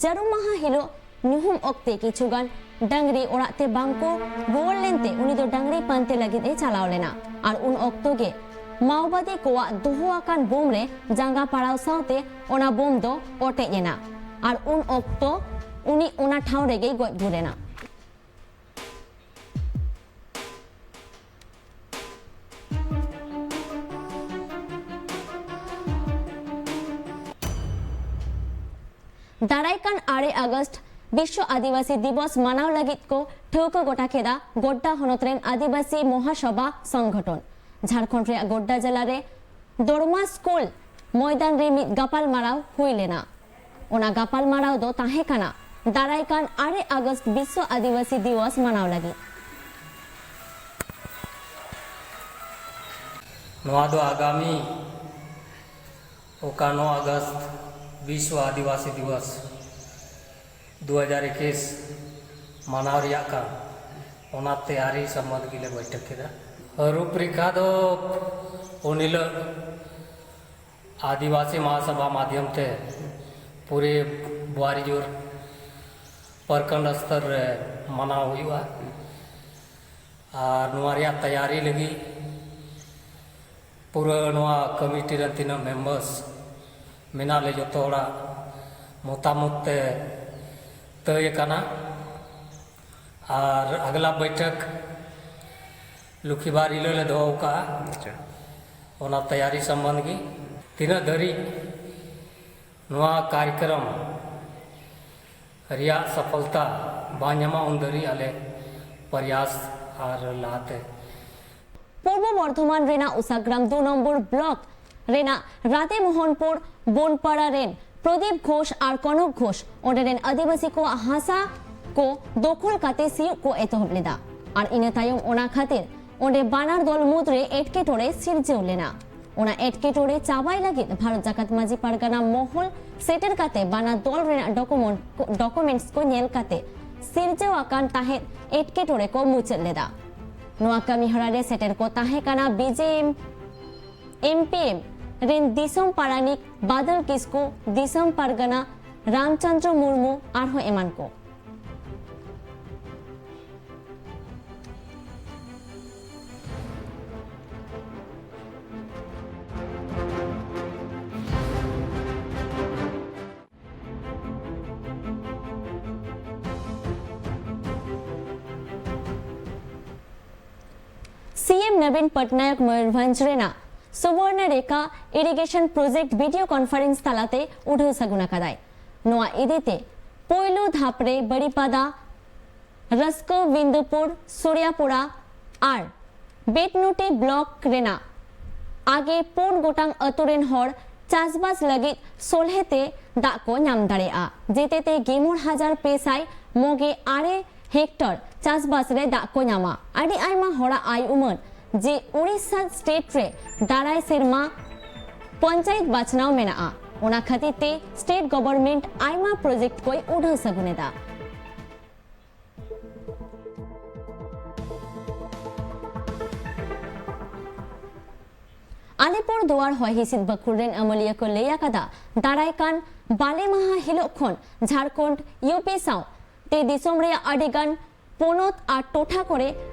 ᱡᱟᱹᱨᱩᱢ ᱢᱟᱦᱟ ᱦᱤᱞᱳᱜ ᱧᱩᱦᱩᱢ ᱚᱠᱛᱮ ᱠᱤᱪᱷᱩᱜᱟᱱ ᱰᱟᱝᱨᱤ ᱚᱲᱟᱜ ᱛᱮ ᱵᱟᱝ ᱠᱚ ᱨᱩᱣᱟᱹᱲ ᱞᱮᱱᱛᱮ ᱩᱱᱤ ᱫᱚ ᱰᱟᱝᱨᱤ ᱯᱟᱱᱛᱮ ᱞᱟᱹᱜᱤᱫ ᱮ ᱪᱟᱞᱟᱣ ᱞᱮᱱᱟ᱾ ᱟᱨ ᱩᱱ ᱚᱠᱛᱚ ᱜᱮ ᱢᱟᱣᱵᱟᱫᱤ ᱠᱚᱣᱟᱜ ᱫᱚᱦᱚ ᱟᱠᱟᱱ ᱵᱳᱢ ᱨᱮ ᱡᱟᱸᱜᱟ ᱯᱟᱲᱟᱣ ᱥᱟᱶᱛᱮ ᱚᱱᱟ ᱵᱳᱢ ᱫᱚ ᱚᱴᱮᱡ ᱮᱱᱟ᱾ ᱟᱨ ᱩᱱ ᱚᱠᱛᱚ ᱩᱱᱤ ᱚᱱᱟ ᱴᱷᱟᱶ ᱨᱮᱜᱮᱭ ᱜᱚᱡ ᱜᱩᱨ ᱮᱱᱟ᱾ ᱫᱟᱨᱟᱭ ᱠᱟᱱ ᱟᱨᱮ ᱟᱜᱚᱥᱴ ᱵᱤᱥᱥᱚ ᱟᱹᱫᱤᱵᱟᱹᱥᱤ ᱫᱤᱵᱚᱥ ᱢᱟᱱᱟᱣ ᱞᱟᱹᱜᱤᱫ ᱠᱚ ᱴᱷᱟᱹᱣᱠᱟᱹ ᱜᱚᱴᱟ ᱠᱮᱫᱟ ᱜᱳᱰᱰᱟ ᱦᱚᱱᱚᱛ ᱨᱮᱱ ᱟᱹᱫᱤᱵᱟᱹᱥᱤ ᱢᱚᱦᱟᱥᱚᱵᱷᱟ ᱥᱚᱝᱜᱚᱴᱷᱚᱱ᱾ ᱡᱷᱟᱲᱠᱷᱚᱸᱰ ᱨᱮᱭᱟᱜ ᱜᱳᱰᱰᱟ ᱡᱮᱞᱟ ᱨᱮ ᱫᱚᱲᱢᱟ ᱥᱠᱩᱞ ᱢᱚᱭᱫᱟᱱ ᱨᱮ ᱢᱤᱫ ᱜᱟᱯᱟᱞᱢᱟᱨᱟᱣ ᱦᱩᱭ ᱞᱮᱱᱟ᱾ ᱚᱱᱟ ᱜᱟᱯᱟᱞᱢᱟᱨᱟᱣ ᱫᱚ ᱛᱟᱦᱮᱸ ᱠᱟᱱᱟ ᱫᱟᱨᱟᱭ ᱠᱟᱱ ᱟᱨᱮ ᱟᱜᱚᱥᱴ ᱵᱤᱥᱥᱚ ᱟᱹᱫᱤᱵᱟᱹᱥᱤ ᱫᱤᱵᱚᱥ ᱢᱟᱱᱟᱣ ᱞᱟᱹᱜᱤᱫ᱾ ᱱᱚᱣᱟ ᱫᱚ ᱟᱜᱟᱢᱤ ᱚᱠᱟ ᱱᱚ ᱟᱜᱚᱥᱴ ᱵᱤᱥᱥᱚ ᱟᱹᱫᱤᱵᱟᱹᱥᱤ ᱫᱤᱵᱚᱥ ᱫᱩ ᱦᱟᱡᱟᱨ ᱮᱠᱩᱥ ᱢᱟᱱᱟᱣ ᱨᱮᱭᱟᱜ ᱠᱟᱱ, ᱚᱱᱟ ᱛᱮᱭᱟᱨᱤ ᱥᱚᱢᱵᱚᱱᱫᱷ ᱜᱮᱞᱮ ᱵᱳᱭᱴᱷᱚᱠ ᱠᱮᱫᱟ᱾ ᱨᱩᱯᱨᱮᱠᱷᱟ ᱫᱚ ᱩᱱ ᱦᱤᱞᱳᱜ ᱟᱹᱫᱤᱵᱟᱹᱥᱤ ᱢᱟᱦᱟᱥᱚᱵᱷᱟ ᱢᱟᱫᱷᱭᱚᱢ ᱛᱮ ᱯᱩᱨᱮ ᱵᱚᱣᱟᱨᱤᱡᱳᱨ ᱯᱨᱚᱠᱷᱚᱸᱰ ᱥᱛᱚᱨ ᱨᱮ ᱢᱟᱱᱟᱣ ᱦᱩᱭᱩᱜᱼᱟ᱾ ᱟᱨ ᱱᱚᱣᱟ ᱨᱮᱭᱟᱜ ᱛᱮᱭᱟᱨᱤ ᱞᱟᱹᱜᱤᱫ ᱯᱩᱨᱟᱹ ᱱᱚᱣᱟ ᱠᱚᱢᱤᱴᱤ ᱨᱮᱱ ᱛᱤᱱᱟᱹᱜ ᱢᱮᱢᱵᱟᱨᱥ ᱢᱮᱱᱟᱜ ᱞᱮ, ᱡᱚᱛᱚ ᱦᱚᱲᱟᱜ ᱢᱚᱛᱟᱢᱚᱛ ᱛᱮ ᱛᱟᱹᱭ ᱟᱠᱟᱱᱟ᱾ ᱟᱨ ᱟᱜᱽᱞᱟ ᱵᱳᱭᱴᱷᱚᱠ ᱞᱩᱠᱷᱤᱵᱟᱨ ᱦᱤᱞᱳᱜ ᱞᱮ ᱫᱚᱦᱚ ᱟᱠᱟᱫᱼᱟ᱾ ᱟᱪᱪᱷᱟ᱾ ᱚᱱᱟ ᱛᱮᱭᱟᱨᱤ ᱥᱚᱢᱵᱚᱱᱫᱷ ᱜᱮ, ᱛᱤᱱᱟᱹᱜ ᱫᱷᱟᱹᱨᱤᱡ ᱱᱚᱣᱟ ᱠᱟᱨᱭᱚᱠᱨᱚᱢ ᱨᱮᱭᱟᱜ ᱥᱚᱯᱷᱚᱞᱛᱟ ᱵᱟᱝ ᱧᱟᱢᱚᱜ, ᱩᱱ ᱫᱷᱟᱹᱨᱤᱡ ᱟᱞᱮ ᱯᱨᱚᱭᱟᱥ ᱟᱨ ᱞᱟᱦᱟᱛᱮ᱾ ᱯᱩᱨᱵᱚ ᱵᱚᱨᱫᱷᱚᱢᱟᱱ ᱨᱮᱱᱟᱜ ᱩᱥᱟᱜᱨᱟᱢ ᱫᱩ ᱱᱚᱢᱵᱚᱨ ᱵᱞᱚᱠ ᱨᱮᱱᱟᱜ ᱨᱟᱫᱷᱮ ᱢᱳᱦᱚᱱᱯᱩᱨ ᱵᱳᱱᱯᱟᱲᱟ ᱨᱮᱱ ᱯᱨᱚᱫᱤᱯ ᱜᱷᱳᱥ ᱟᱨ ᱠᱚᱱᱚᱠ ᱜᱷᱳᱥ ᱚᱸᱰᱮ ᱨᱮᱱ ᱟᱹᱫᱤᱵᱟᱹᱥᱤ ᱠᱚᱣᱟᱜ ᱦᱟᱥᱟ ᱠᱚ ᱫᱚᱠᱷᱚᱞ ᱠᱟᱛᱮ ᱥᱤᱭᱳᱜ ᱠᱚ ᱮᱛᱚᱦᱚᱵ ᱞᱮᱫᱟ᱾ ᱟᱨ ᱤᱱᱟᱹ ᱛᱟᱭᱚᱢ ᱚᱱᱟ ᱠᱷᱟᱹᱛᱤᱨ ᱚᱸᱰᱮ ᱵᱟᱱᱟᱨ ᱫᱚᱞ ᱢᱩᱫᱽᱨᱮ ᱮᱴᱠᱮᱴᱚᱬᱮ ᱥᱤᱨᱡᱟᱹᱣ ᱞᱮᱱᱟ᱾ ᱚᱱᱟ ᱮᱴᱠᱮᱴᱚᱬᱮ ᱪᱟᱵᱟᱭ ᱞᱟᱹᱜᱤᱫ ᱵᱷᱟᱨᱚᱛ ᱡᱟᱠᱟᱛ ᱢᱟᱹᱡᱷᱤ ᱯᱟᱨᱜᱟᱱᱟ ᱢᱚᱦᱚᱞ ᱥᱮᱴᱮᱨ ᱠᱟᱛᱮ ᱵᱟᱱᱟᱨ ᱫᱚᱞ ᱨᱮᱱᱟᱜ ᱰᱚᱠᱩᱢᱮᱱᱴ, ᱰᱚᱠᱩᱢᱮᱱᱴᱥ ᱠᱚ ᱧᱮᱞ ᱠᱟᱛᱮ ᱥᱤᱨᱡᱟᱹᱣ ᱟᱠᱟᱱ ᱛᱟᱦᱮᱸᱫ ᱮᱴᱠᱮᱴᱚᱬᱮ ᱠᱚ ᱢᱩᱪᱟᱹᱫ ᱞᱮᱫᱟ᱾ ᱱᱚᱣᱟ ᱠᱟᱹᱢᱤ ᱦᱚᱨᱟ ᱨᱮ ᱥᱮᱴᱮᱨ ᱠᱚ ᱛᱟᱦᱮᱸ ᱠᱟᱱᱟ ᱵᱤ ᱡᱮ ᱮᱢ ᱮᱢ ᱯᱤ ᱮᱢ ᱨᱮᱱ ᱫᱤᱥᱚᱢ ᱯᱟᱨᱟᱱᱤᱠ ᱵᱟᱫᱚᱞ ᱠᱤᱥᱠᱩ, ᱫᱤᱥᱚᱢ ᱯᱟᱨᱜᱟᱱᱟ ᱨᱟᱢᱪᱚᱸᱫᱽᱨᱚ ᱢᱩᱨᱢᱩ ᱟᱨᱦᱚᱸ ᱮᱢᱟᱱ ᱠᱚ᱾ ᱥᱤ ᱮᱢ ᱱᱚᱵᱤᱱ ᱯᱚᱴᱱᱟᱭᱚᱠ ᱢᱚᱭᱩᱨᱵᱷᱚᱸᱡᱽ ᱨᱮᱱᱟᱜ ᱥᱩᱵᱚᱨᱱᱚ ᱨᱮᱠᱷᱟ ᱤᱨᱤᱜᱮᱥᱚᱱ ᱯᱨᱚᱡᱮᱠᱴ ᱵᱷᱤᱰᱤᱭᱳ ᱠᱚᱱᱯᱷᱟᱨᱮᱱᱥ ᱛᱟᱞᱟᱛᱮ ᱩᱰᱷᱟᱹᱣ ᱥᱟᱹᱜᱩᱱ ᱟᱠᱟᱫᱟᱭ᱾ ᱱᱚᱣᱟ ᱤᱫᱤᱛᱮ ᱯᱳᱭᱞᱳ ᱫᱷᱟᱯ ᱨᱮ ᱵᱟᱨᱤᱯᱟᱫᱟ, ᱨᱟᱹᱥᱠᱟᱹ ᱵᱤᱱᱫᱩᱯᱩᱨ, ᱥᱩᱨᱭᱟᱯᱩᱨᱟ ᱟᱨ ᱵᱮᱴᱱᱩᱴᱤ ᱵᱞᱚᱠ ᱨᱮᱱᱟᱜ ᱟᱜᱮ ᱯᱩᱱ ᱜᱚᱴᱟᱝ ᱟᱹᱛᱩ ᱨᱮᱱ ᱦᱚᱲ ᱪᱟᱥᱵᱟᱥ ᱞᱟᱹᱜᱤᱫ ᱥᱚᱞᱦᱮ ᱛᱮ ᱫᱟᱜ ᱠᱚ ᱧᱟᱢ ᱫᱟᱲᱮᱭᱟᱜᱼᱟ᱾ ᱡᱮᱛᱮᱛᱮ ᱜᱮᱢᱚᱬ ᱦᱟᱡᱟᱨ ᱯᱮ ᱥᱟᱭ ᱢᱚᱜᱮ ᱟᱨᱮ ᱦᱮᱠᱴᱚᱨ ᱪᱟᱥᱵᱟᱥ ᱨᱮ ᱫᱟᱜ ᱠᱚ ᱧᱟᱢᱟ᱾ ᱟᱹᱰᱤ ᱟᱭᱢᱟ ᱦᱚᱲᱟᱜ ᱟᱭ ᱩᱢᱟᱹᱱ ᱡᱮ ᱩᱲᱤᱥᱥᱟ ᱥᱴᱮᱴ ᱨᱮ ᱫᱟᱨᱟᱭ ᱥᱮᱨᱢᱟ ᱯᱚᱧᱪᱟᱭᱮᱛ ᱵᱟᱪᱷᱱᱟᱣ ᱢᱮᱱᱟᱜᱼᱟ᱾ ᱚᱱᱟ ᱠᱷᱟᱹᱛᱤᱨ ᱛᱮ ᱥᱴᱮᱴ ᱜᱚᱵᱷᱚᱨᱱᱢᱮᱱᱴ ᱟᱭᱢᱟ ᱯᱨᱚᱡᱮᱠᱴ ᱠᱚᱭ ᱩᱰᱷᱟᱹᱣ ᱥᱟᱹᱜᱩᱱ ᱮᱫᱟ᱾ ᱟᱞᱤᱯᱩᱨ ᱫᱩᱣᱟᱨ ᱦᱚᱭ ᱦᱤᱸᱥᱤᱫ ᱵᱟᱹᱠᱷᱩᱞ ᱨᱮᱱ ᱟᱹᱢᱟᱹᱞᱤᱭᱟᱹ ᱠᱚ ᱞᱟᱹᱭ ᱟᱠᱟᱫᱟ, ᱫᱟᱨᱟᱭ ᱠᱟᱱ ᱵᱟᱞᱮ ᱢᱟᱦᱟ ᱦᱤᱞᱳᱜ ᱠᱷᱚᱱ ᱡᱷᱟᱲᱠᱷᱚᱸᱰ, ᱭᱩ ᱯᱤ ᱥᱟᱶᱛᱮ ᱫᱤᱥᱚᱢ ᱨᱮᱭᱟᱜ ᱟᱹᱰᱤ ᱜᱟᱱ ᱯᱚᱱᱚᱛ ᱟᱨ ᱴᱚᱴᱷᱟ ᱠᱚᱨᱮ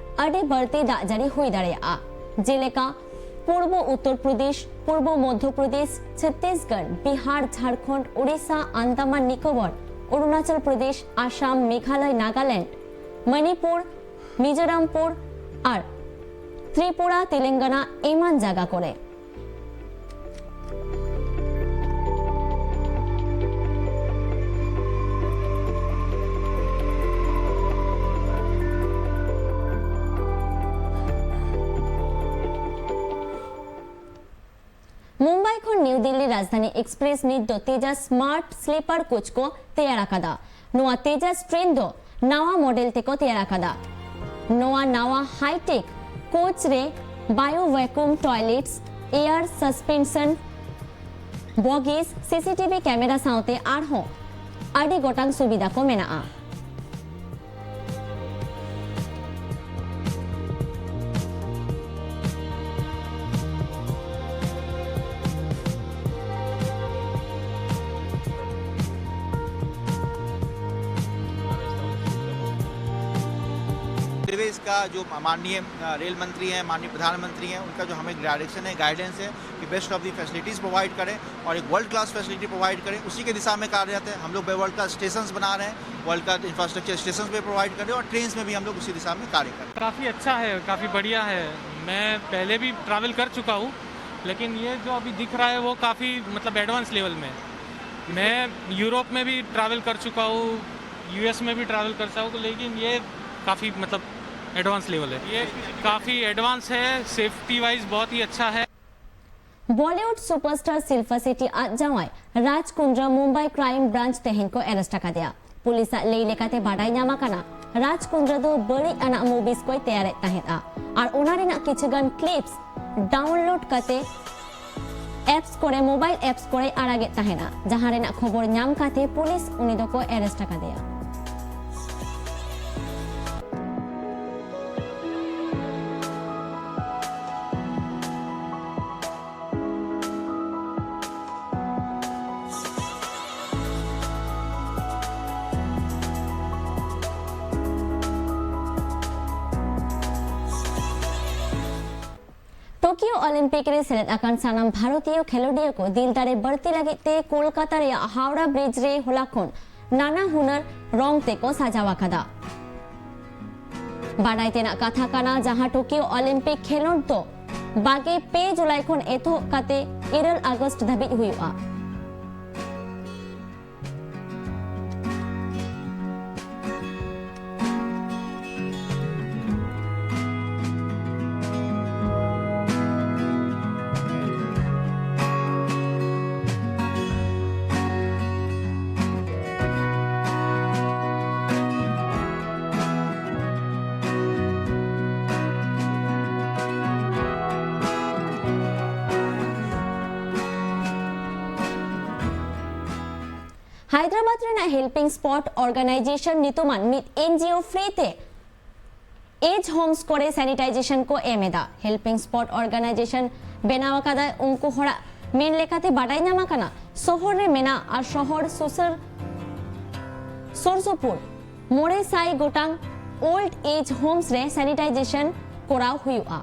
ᱟᱹᱰᱤ ᱵᱟᱹᱲᱛᱤ ᱫᱟᱜ ᱡᱟᱹᱲᱤ ᱦᱩᱭ ᱫᱟᱲᱮᱭᱟᱜᱼᱟ, ᱡᱮᱞᱮᱠᱟ ᱯᱩᱨᱵᱚ ᱩᱛᱛᱚᱨ ᱯᱨᱚᱫᱮᱥ, ᱯᱩᱨᱵᱚ ᱢᱚᱫᱷᱭᱚ ᱯᱨᱚᱫᱮᱥ, ᱪᱷᱚᱛᱛᱤᱥᱜᱚᱲ, ᱵᱤᱦᱟᱨ, ᱡᱷᱟᱲᱠᱷᱚᱸᱰ, ᱳᱰᱤᱥᱟ, ᱟᱱᱫᱟᱢᱟᱱ ᱱᱤᱠᱳᱵᱚᱨ, ᱚᱨᱩᱱᱟᱪᱚᱞ ᱯᱨᱚᱫᱮᱥ, ᱟᱥᱟᱢ, ᱢᱮᱜᱷᱟᱞᱚᱭ, ᱱᱟᱜᱟᱞᱮᱱᱰ, ᱢᱚᱱᱤᱯᱩᱨ, ᱢᱤᱡᱳᱨᱟᱢᱯᱩᱨ ᱟᱨ ᱛᱨᱤᱯᱩᱨᱟ, ᱛᱮᱞᱮᱝᱜᱟᱱᱟ ᱮᱢᱟᱱ ᱡᱟᱭᱜᱟ ᱠᱚᱨᱮ᱾ ᱢᱩᱢᱵᱟᱭ ᱠᱷᱚᱱ ᱱᱤᱣ ᱫᱤᱞᱞᱤ ᱨᱟᱡᱽᱫᱷᱟᱱᱤ ᱮᱠᱥᱯᱨᱮᱥ ᱱᱤᱛ ᱫᱚ ᱛᱮᱡᱟᱥ ᱥᱢᱟᱨᱴ ᱥᱞᱤᱯᱟᱨ ᱠᱳᱪ ᱠᱚ ᱛᱮᱭᱟᱨ ᱟᱠᱟᱫᱟ᱾ ᱱᱚᱣᱟ ᱛᱮᱡᱟᱥ ᱴᱨᱮᱱ ᱫᱚ ᱱᱟᱣᱟ ᱢᱚᱰᱮᱞ ᱛᱮᱠᱚ ᱛᱮᱭᱟᱨ ᱟᱠᱟᱫᱟ᱾ ᱱᱚᱣᱟ ᱱᱟᱣᱟ ᱦᱟᱭᱴᱮᱠ ᱠᱳᱪ ᱨᱮ bio vacuum toilets, air suspension bogies, ᱥᱤ ᱥᱤ ᱴᱤ ᱵᱷᱤ ᱠᱮᱢᱮᱨᱟ ᱥᱟᱶᱛᱮ ᱟᱨᱦᱚᱸ ᱟᱹᱰᱤ ᱜᱚᱴᱟᱝ ᱥᱩᱵᱤᱫᱷᱟ ᱠᱚ ᱢᱮᱱᱟᱜᱼᱟ᱾ रेलवेज का जो माननीय रेल मंत्री हैं, माननीय प्रधानमंत्री हैं, उनका जो हमें डायरेक्शन है, गाइडेंस है कि best of the facilities provide करें और एक वर्ल्ड क्लास फैसिलिटी प्रोवाइड करें, उसी के दिशा में कार्यरत है। हम लोग वर्ल्ड क्लास स्टेशन बना रहे हैं, वर्ल्ड क्लास इंफ्रास्ट्रक्चर स्टेशन पे प्रोवाइड करें और ट्रेन में भी हम लोग उसी दिशा में कार्य करें। काफ़ी अच्छा है, काफ़ी बढ़िया है। मैं पहले भी ट्रैवल कर चुका हूँ, लेकिन ये जो अभी दिख रहा है वो काफ़ी मतलब एडवांस लेवल में है। मैं यूरोप में भी ट्रैवल कर चुका हूँ, यूएस में भी ट्रैवल कर चुका हूँ, लेकिन ये काफ़ी मतलब एडवांस लेवल है। ये काफ़ी एडवांस है, सेफ्टी वाइज बहुत ही अच्छा है। ᱵᱚᱞᱤᱣᱩᱰ ᱥᱩᱯᱟᱨᱥᱴᱟᱨ ᱥᱤᱞᱯᱟ ᱥᱮᱴᱤ ᱟᱡ ᱡᱟᱶᱟᱭ ᱨᱟᱡᱽ ᱠᱩᱱᱫᱨᱟ ᱢᱩᱢᱵᱟᱭ ᱠᱨᱟᱭᱤᱢ ᱵᱨᱟᱧᱪ ᱛᱮᱦᱮᱧ ᱠᱚ ᱮᱨᱮᱥᱴ ᱟᱠᱟᱫᱮᱭᱟ᱾ ᱯᱩᱞᱤᱥ ᱟᱜ ᱞᱟᱹᱭ ᱞᱮᱠᱟᱛᱮ ᱵᱟᱰᱟᱭ ᱧᱟᱢ ᱟᱠᱟᱱᱟ, ᱨᱟᱡᱽ ᱠᱩᱱᱫᱨᱟ ᱫᱚ ᱵᱟᱹᱲᱤᱡ ᱟᱱᱟᱜ ᱢᱩᱵᱷᱤᱡ ᱠᱚᱭ ᱛᱮᱭᱟᱨᱮᱫ ᱛᱟᱦᱮᱸᱫᱼᱟ ᱟᱨ ᱚᱱᱟ ᱨᱮᱱᱟᱜ ᱠᱤᱪᱷᱩ ᱜᱟᱱ ᱠᱞᱤᱯᱥ ᱰᱟᱣᱩᱱᱞᱳᱰ ᱠᱟᱛᱮ ᱮᱯᱥ ᱠᱚᱨᱮ, ᱢᱳᱵᱟᱭᱤᱞ ᱮᱯᱥ ᱠᱚᱨᱮ ᱟᱲᱟᱜᱮᱫ ᱛᱟᱦᱮᱸᱫᱼᱟ, ᱡᱟᱦᱟᱸ ᱨᱮᱱᱟᱜ ᱠᱷᱚᱵᱚᱨ ᱧᱟᱢ ᱠᱟᱛᱮ ᱯᱩᱞᱤᱥ ᱩᱱᱤ ᱫᱚᱠᱚ ᱮᱨᱮᱥᱴ ᱟᱠᱟᱫᱮᱭᱟ᱾ ᱴᱳᱠᱤᱭᱳ ᱚᱞᱤᱢᱯᱤᱠ ᱨᱮ ᱥᱮᱞᱮᱫ ᱟᱠᱟᱱ ᱥᱟᱱᱟᱢ ᱵᱷᱟᱨᱚᱛᱤᱭᱚ ᱠᱷᱮᱞᱳᱰᱤᱭᱟᱹ ᱠᱚ ᱫᱤᱞ ᱫᱟᱲᱮ ᱵᱟᱹᱲᱛᱤ ᱞᱟᱹᱜᱤᱫ ᱛᱮ ᱠᱳᱞᱠᱟᱛᱟ ᱨᱮᱭᱟᱜ ᱦᱟᱣᱲᱟ ᱵᱨᱤᱡᱽ ᱨᱮ ᱦᱚᱞᱟ ᱠᱷᱚᱱ ᱱᱟᱱᱟ ᱦᱩᱱᱟᱹᱨ ᱨᱚᱝ ᱛᱮᱠᱚ ᱥᱟᱡᱟᱣ ᱟᱠᱟᱫᱟ᱾ ᱵᱟᱰᱟᱭ ᱛᱮᱱᱟᱜ ᱠᱟᱛᱷᱟ ᱠᱟᱱᱟ, ᱡᱟᱦᱟᱸ ᱴᱳᱠᱤᱭᱳ ᱚᱞᱤᱢᱯᱤᱠ ᱠᱷᱮᱞᱳᱰ ᱫᱚ ᱵᱟᱜᱮ ᱯᱮ ᱡᱩᱞᱟᱭ ᱠᱷᱚᱱ ᱮᱛᱚᱦᱚᱵ ᱠᱟᱛᱮ ᱤᱨᱟᱹᱞ ᱟᱜᱚᱥᱴ ᱫᱷᱟᱹᱵᱤᱡ ᱦᱩᱭᱩᱜᱼᱟ᱾ ᱦᱟᱭᱫᱨᱟᱵᱟᱫᱽ ᱨᱮᱱᱟᱜ ᱦᱮᱞᱯᱤᱝ ᱥᱯᱚᱴ ᱚᱨᱜᱟᱱᱟᱭᱡᱮᱥᱚᱱ ᱧᱩᱛᱩᱢᱟᱱ ᱢᱤᱫ ᱮᱱᱡᱤᱳ ᱯᱷᱨᱤ ᱛᱮ ᱮᱡᱽ ᱦᱳᱢᱥ ᱠᱚᱨᱮ ᱥᱮᱱᱤᱴᱟᱭᱡᱮᱥᱚᱱ ᱠᱚ ᱮᱢ ᱮᱫᱟ᱾ ᱦᱮᱞᱯᱤᱝ ᱥᱯᱚᱴ ᱚᱨᱜᱟᱱᱟᱭᱡᱮᱥᱚᱱ ᱵᱮᱱᱟᱣ ᱟᱠᱟᱫᱟᱭ, ᱩᱱᱠᱩ ᱦᱚᱲᱟᱜ ᱢᱮᱱ ᱞᱮᱠᱟᱛᱮ ᱵᱟᱰᱟᱭ ᱧᱟᱢ ᱟᱠᱟᱱᱟ, ᱥᱚᱦᱚᱨ ᱨᱮ ᱢᱮᱱᱟᱜ ᱟᱨ ᱥᱚᱦᱚᱨ ᱥᱩᱥᱟᱹᱨ ᱥᱩᱨ ᱥᱩᱯᱩᱨ ᱢᱚᱬᱮ ᱥᱟᱭ ᱜᱚᱴᱟᱝ ᱳᱞᱰ ᱮᱡᱽ ᱦᱳᱢᱥ ᱨᱮ ᱥᱮᱱᱤᱴᱟᱭᱡᱮᱥᱚᱱ ᱠᱚᱨᱟᱣ ᱦᱩᱭᱩᱜᱼᱟ᱾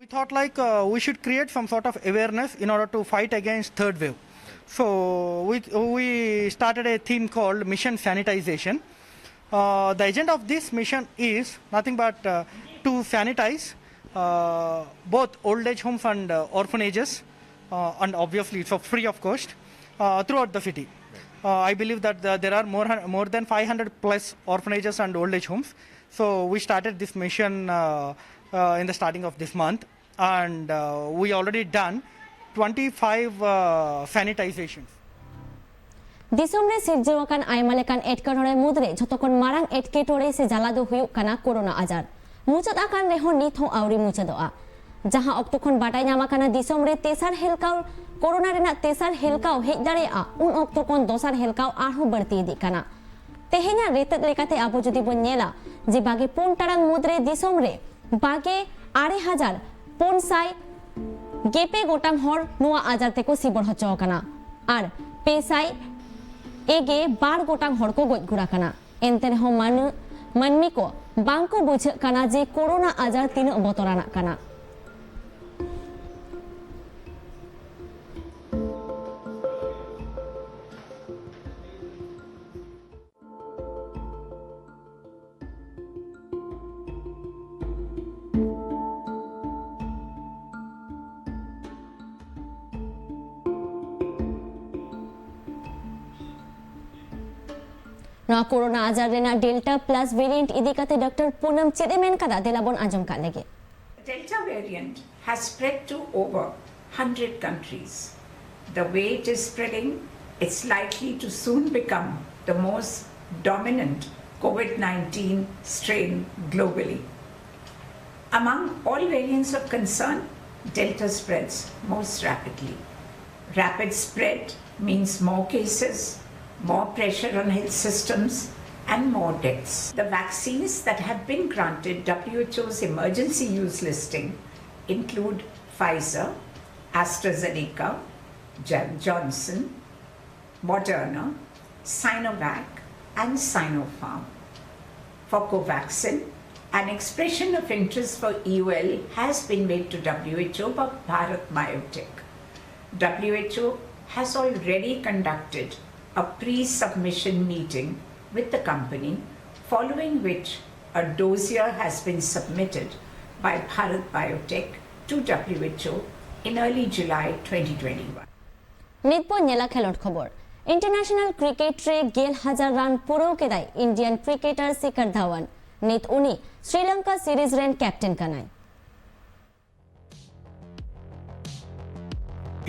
We thought like uh, we should create some sort of awareness in order to fight against third wave. So we, we started a theme called Mission Sanitization. Uh, the agenda of this mission is nothing but uh, to sanitize uh, both old age homes and uh, orphanages, uh, and obviously it's for free of cost, uh, throughout the city. Uh, I believe that uh, there are more, more than five hundred plus orphanages and old age homes. So we started this mission uh, uh, in the starting of this month, and uh, we already done twenty-five uh, sanitizations. ᱫᱤᱥᱚᱢ ᱨᱮ ᱥᱤᱨᱡᱟᱹᱣ ᱟᱠᱟᱱ ᱟᱭᱢᱟ ᱞᱮᱠᱟᱱ ᱮᱴᱠᱮᱴᱚᱬᱮ ᱢᱩᱫᱽᱨᱮ ᱡᱷᱚᱛᱚ ᱠᱷᱚᱱ ᱢᱟᱨᱟᱝ ᱮᱴᱠᱮᱴᱚᱬᱮ ᱥᱮ ᱡᱟᱞᱟ ᱫᱚ ᱦᱩᱭᱩᱜ ᱠᱟᱱᱟ ᱠᱳᱨᱳᱱᱟ ᱟᱡᱟᱨ᱾ ᱢᱩᱪᱟᱹᱫ ᱟᱠᱟᱱ ᱨᱮᱦᱚᱸ ᱱᱤᱛ ᱦᱚᱸ ᱟᱹᱣᱨᱤ ᱢᱩᱪᱟᱹᱫᱚᱜᱼᱟ᱾ ᱡᱟᱦᱟᱸ ᱚᱠᱛᱚ ᱠᱷᱚᱱ ᱵᱟᱰᱟᱭ ᱧᱟᱢ ᱟᱠᱟᱱᱟ, ᱫᱤᱥᱚᱢ ᱨᱮ ᱛᱮᱥᱟᱨ ᱦᱮᱞᱠᱟᱣ ᱠᱳᱨᱳᱱᱟ ᱨᱮᱱᱟᱜ ᱛᱮᱥᱟᱨ ᱦᱮᱞᱠᱟᱣ ᱦᱮᱡ ᱫᱟᱲᱮᱭᱟᱜᱼᱟ, ᱩᱱ ᱚᱠᱛᱚ ᱠᱷᱚᱱ ᱫᱚᱥᱟᱨ ᱦᱮᱞᱠᱟᱣ ᱟᱨᱦᱚᱸ ᱵᱟᱹᱲᱛᱤ ᱤᱫᱤᱜ ᱠᱟᱱᱟ᱾ ᱛᱮᱦᱮᱧᱟᱜ ᱨᱮᱛᱮᱫ ᱞᱮᱠᱟᱛᱮ ᱟᱵᱚ ᱡᱩᱫᱤ ᱵᱚᱱ ᱧᱮᱞᱟ ᱡᱮ ᱵᱟᱜᱮ ᱯᱩᱱ ᱴᱟᱲᱟᱝ ᱢᱩᱫᱽᱨᱮ ᱫᱤᱥᱚᱢ ᱨᱮ ᱵᱟᱜᱮ ᱟᱨᱮ ᱦᱟᱡᱟᱨ ᱯᱩᱱ ᱥᱟᱭ ᱜᱮᱯᱮ ᱜᱚᱴᱟᱝ ᱦᱚᱲ ᱱᱚᱣᱟ ᱟᱡᱟᱨ ᱛᱮᱠᱚ ᱥᱤᱵᱚᱲ ᱦᱚᱪᱚ ᱟᱠᱟᱱᱟ ᱟᱨ ᱯᱮ ᱥᱟᱭ ᱮᱜᱮ ᱵᱟᱨ ᱜᱚᱴᱟᱝ ᱦᱚᱲ ᱠᱚ ᱜᱚᱡ ᱜᱩᱨ ᱟᱠᱟᱱᱟ᱾ ᱮᱱᱛᱮ ᱨᱮᱦᱚᱸ ᱢᱟᱹᱱ-, ᱢᱟᱹᱱᱢᱤ ᱠᱚ ᱵᱟᱝ ᱠᱚ ᱵᱩᱡᱷᱟᱹᱜ ᱠᱟᱱᱟ ᱡᱮ ᱠᱳᱨᱳᱱᱟ ᱟᱡᱟᱨ ᱛᱤᱱᱟᱹᱜ ᱵᱚᱛᱚᱨᱟᱱᱟᱜ ᱠᱟᱱᱟ᱾ ᱱᱚᱣᱟ ᱠᱳᱨᱳᱱᱟ ᱟᱡᱟᱨ ᱨᱮᱱᱟᱜ ᱰᱮᱞᱴᱟ ᱯᱞᱟᱥ ᱵᱷᱮᱨᱤᱭᱮᱱᱴ ᱤᱫᱤ ᱠᱟᱛᱮ ᱰᱚᱠᱴᱚᱨ ᱯᱩᱱᱟᱢ ᱪᱮᱫ ᱮ ᱢᱮᱱ ᱠᱟᱫᱟ, ᱫᱮᱞᱟ ᱵᱚᱱ ᱟᱸᱡᱚᱢ ᱠᱟᱜ ᱞᱮᱜᱮ᱾ The Delta variant has spread to over one hundred countries. The way it is spreading, it's likely to soon become the most dominant COVID nineteen strain globally. Among all variants of concern, Delta spreads most rapidly. Rapid spread means more cases, more pressure on health systems, and more deaths. The vaccines that have been granted W H O's emergency use listing include Pfizer, AstraZeneca, Johnson, Moderna, Sinovac, and Sinopharm. For Covaxin, an expression of interest for E U L has been made to W H O by Bharat Biotech. W H O has already conducted a pre-submission meeting with the company, following which a dossier has been submitted by Bharat Biotech to W H O in early July twenty twenty-one. ᱱᱤᱛ ᱵᱚᱱ ᱧᱮᱞᱟ ᱠᱷᱮᱞᱳᱰ ᱠᱷᱚᱵᱚᱨ᱾ International cricket ᱨᱮ ᱜᱮᱞ ᱦᱟᱡᱟᱨ ᱨᱟᱱ ᱯᱩᱨᱟᱹᱣ ᱠᱮᱫᱟᱭ ᱤᱱᱰᱤᱭᱟᱱ ᱠᱨᱤᱠᱮᱴᱟᱨ ᱥᱤᱠᱷᱟᱨ ᱫᱷᱟᱣᱟᱱ᱾ ᱱᱤᱛ ᱩᱱᱤ ᱥᱨᱤᱞᱚᱝᱠᱟ ᱥᱤᱨᱤᱡᱽ ᱨᱮᱱ ᱠᱮᱯᱴᱮᱱ ᱠᱟᱱᱟᱭ᱾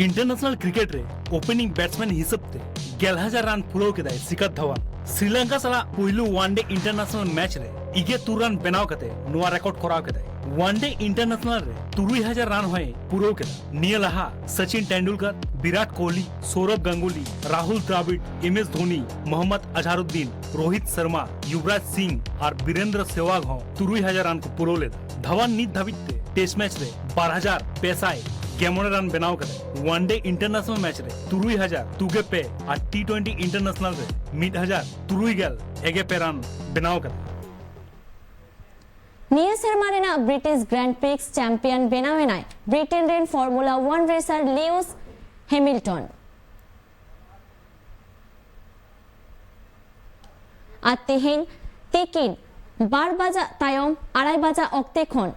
ᱤᱱᱴᱟᱨᱱᱮᱥᱱᱟᱞ ᱠᱨᱤᱠᱮᱴ ᱨᱮ ᱳᱯᱮᱱᱤᱝ ᱵᱮᱴᱥᱢᱮᱱ ᱦᱤᱥᱟᱹᱵ ᱛᱮ ᱜᱮᱞ ᱦᱟᱡᱟᱨ ᱨᱟᱱ ᱯᱩᱨᱟᱹᱣ ᱠᱮᱫᱟᱭ ᱥᱤᱠᱷᱟᱨ ᱫᱷᱟᱣᱟᱱ᱾ ᱥᱨᱤᱞᱚᱝᱠᱟ ᱥᱟᱞᱟᱜ ᱯᱩᱭᱞᱩ ᱚᱣᱟᱱ ᱰᱮ ᱤᱱᱴᱟᱨᱱᱮᱥᱱᱟᱞ ᱢᱮᱪ ᱨᱮ ᱤᱜᱮ ᱛᱩᱨ ᱨᱟᱱ ᱵᱮᱱᱟᱣ ᱠᱟᱛᱮ ᱱᱚᱣᱟ ᱨᱮᱠᱚᱨᱰ ᱠᱚᱨᱟᱣ ᱠᱮᱫᱟᱭ᱾ ᱚᱣᱟᱱ ᱰᱮ ᱤᱱᱴᱟᱨᱱᱮᱥᱱᱟᱞ ᱨᱮ ᱛᱩᱨᱩᱭ ᱦᱟᱡᱟᱨ ᱨᱟᱱ ᱦᱚᱸᱭ ᱯᱩᱨᱟᱹᱣ ᱠᱮᱫᱟ᱾ ᱱᱤᱭᱟᱹ ᱞᱟᱦᱟ ᱥᱚᱪᱤᱱ ᱴᱮᱱᱰᱩᱞᱠᱟᱨ, ᱵᱤᱨᱟᱴ ᱠᱳᱦᱞᱤ, ᱥᱳᱨᱚᱵᱷ ᱜᱟᱝᱜᱩᱞᱤ, ᱨᱟᱦᱩᱞ ᱫᱨᱟᱵᱤᱰ, ᱮᱢ ᱮᱥ ᱫᱷᱳᱱᱤ, ᱢᱚᱦᱚᱢᱢᱚᱫ ᱟᱡᱦᱟᱨᱩᱫᱫᱤᱱ, ᱨᱳᱦᱤᱛ ᱥᱚᱨᱢᱟ, ᱭᱩᱵᱨᱟᱡᱽ ᱥᱤᱝ ᱟᱨ ᱵᱤᱨᱮᱱᱫᱨᱚ ᱥᱮᱣᱟᱜ ᱦᱚᱸ ᱛᱩᱨᱩᱭ ᱦᱟᱡᱟᱨ ᱨᱟᱱ ᱠᱚ ᱯᱩᱨᱟᱹᱣ ᱞᱮᱫᱟ᱾ ᱫᱷᱟᱣᱟᱱ ᱱᱤᱛ ᱫᱷᱟᱹᱵᱤᱡ ᱛᱮ ᱴᱮᱥᱴ ᱢᱮᱪ ᱨᱮ ᱵᱟᱨ ᱦᱟᱡᱟᱨ ᱯᱮ ᱥᱟᱭ ᱜᱮᱞ ᱢᱚᱬᱮ ᱨᱟᱱ ᱵᱮᱱᱟᱣ ᱠᱟᱫᱟᱭ᱾ ᱚᱣᱟᱱ ᱰᱮ ᱤᱱᱴᱟᱨᱱᱮᱥᱱᱟᱞ ᱢᱮᱪ ᱨᱮ ᱛᱩᱨᱩᱭ ᱦᱟᱡᱟᱨ ᱛᱩᱜᱮ ᱯᱮ ᱟᱨ ᱴᱤ ᱴᱩᱭᱮᱱᱴᱤ ᱤᱱᱴᱟᱨᱱᱮᱥᱱᱟᱞ ᱨᱮ ᱢᱤᱫ ᱦᱟᱡᱟᱨ ᱛᱩᱨᱩᱭ ᱜᱮᱞ ᱮᱜᱮ ᱯᱮ ᱨᱟᱱ ᱵᱮᱱᱟᱣ ᱠᱟᱫᱟᱭ᱾ ᱱᱤᱭᱟᱹ ᱥᱮᱨᱢᱟ ᱨᱮᱱᱟᱜ ᱵᱨᱤᱴᱤᱥ ᱜᱨᱟᱱᱰ ᱯᱨᱤᱠᱥ ᱪᱟᱢᱯᱤᱭᱟᱱ ᱵᱮᱱᱟᱣ ᱮᱱᱟᱭ ᱵᱨᱤᱴᱮᱱ ᱨᱮᱱ ᱯᱷᱚᱨᱢᱩᱞᱟ ᱚᱣᱟᱱ ᱨᱮᱥᱟᱨ ᱞᱤᱣᱩᱥ ᱦᱮᱢᱤᱞᱴᱚᱱ᱾ ᱟᱨ ᱛᱮᱦᱮᱧ ᱛᱤᱠᱤᱱ ᱵᱟᱨ ᱵᱟᱡᱟᱜ ᱛᱟᱭᱚᱢ ᱟᱲᱟᱭ ᱵᱟᱡᱟᱜ ᱚᱠᱛᱮ ᱠᱷᱚᱱ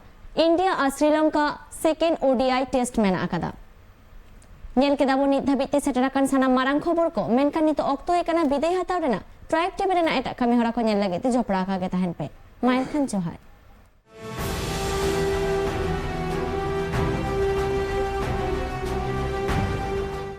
ᱤᱱᱰᱤᱭᱟ ᱟᱨ ᱥᱨᱤᱞᱚᱝᱠᱟ ᱥᱮᱠᱮᱱᱰ ᱳᱰᱤᱟᱭ ᱴᱮᱥᱴ ᱢᱮᱱᱟᱜ ᱟᱠᱟᱫᱟ᱾ ᱧᱮᱞ ᱠᱮᱫᱟ ᱵᱚᱱ ᱱᱤᱛ ᱫᱷᱟᱹᱵᱤᱡ ᱛᱮ ᱥᱮᱴᱮᱨ ᱟᱠᱟᱱ ᱥᱟᱱᱟᱢ ᱢᱟᱨᱟᱝ ᱠᱷᱚᱵᱚᱨ ᱠᱚ, ᱢᱮᱱᱠᱷᱟᱱ ᱱᱤᱛᱚᱜ ᱚᱠᱛᱚ ᱦᱩᱭ ᱟᱠᱟᱱᱟ ᱵᱤᱫᱟᱹᱭ ᱦᱟᱛᱟᱣ ᱨᱮᱱᱟᱜ᱾ ᱴᱨᱟᱭᱤᱵᱽ ᱴᱤᱵᱷᱤ ᱨᱮᱱᱟᱜ ᱮᱴᱟᱜ ᱠᱟᱹᱢᱤ ᱦᱚᱨᱟ ᱠᱚ ᱧᱮᱞ ᱞᱟᱹᱜᱤᱫ ᱛᱮ ᱡᱚᱯᱲᱟᱣ ᱟᱠᱟ ᱜᱮ ᱛᱟᱦᱮᱱ ᱯᱮ᱾ ᱢᱟ ᱮᱱᱠᱷᱟᱱ ᱡᱚᱦᱟᱨ᱾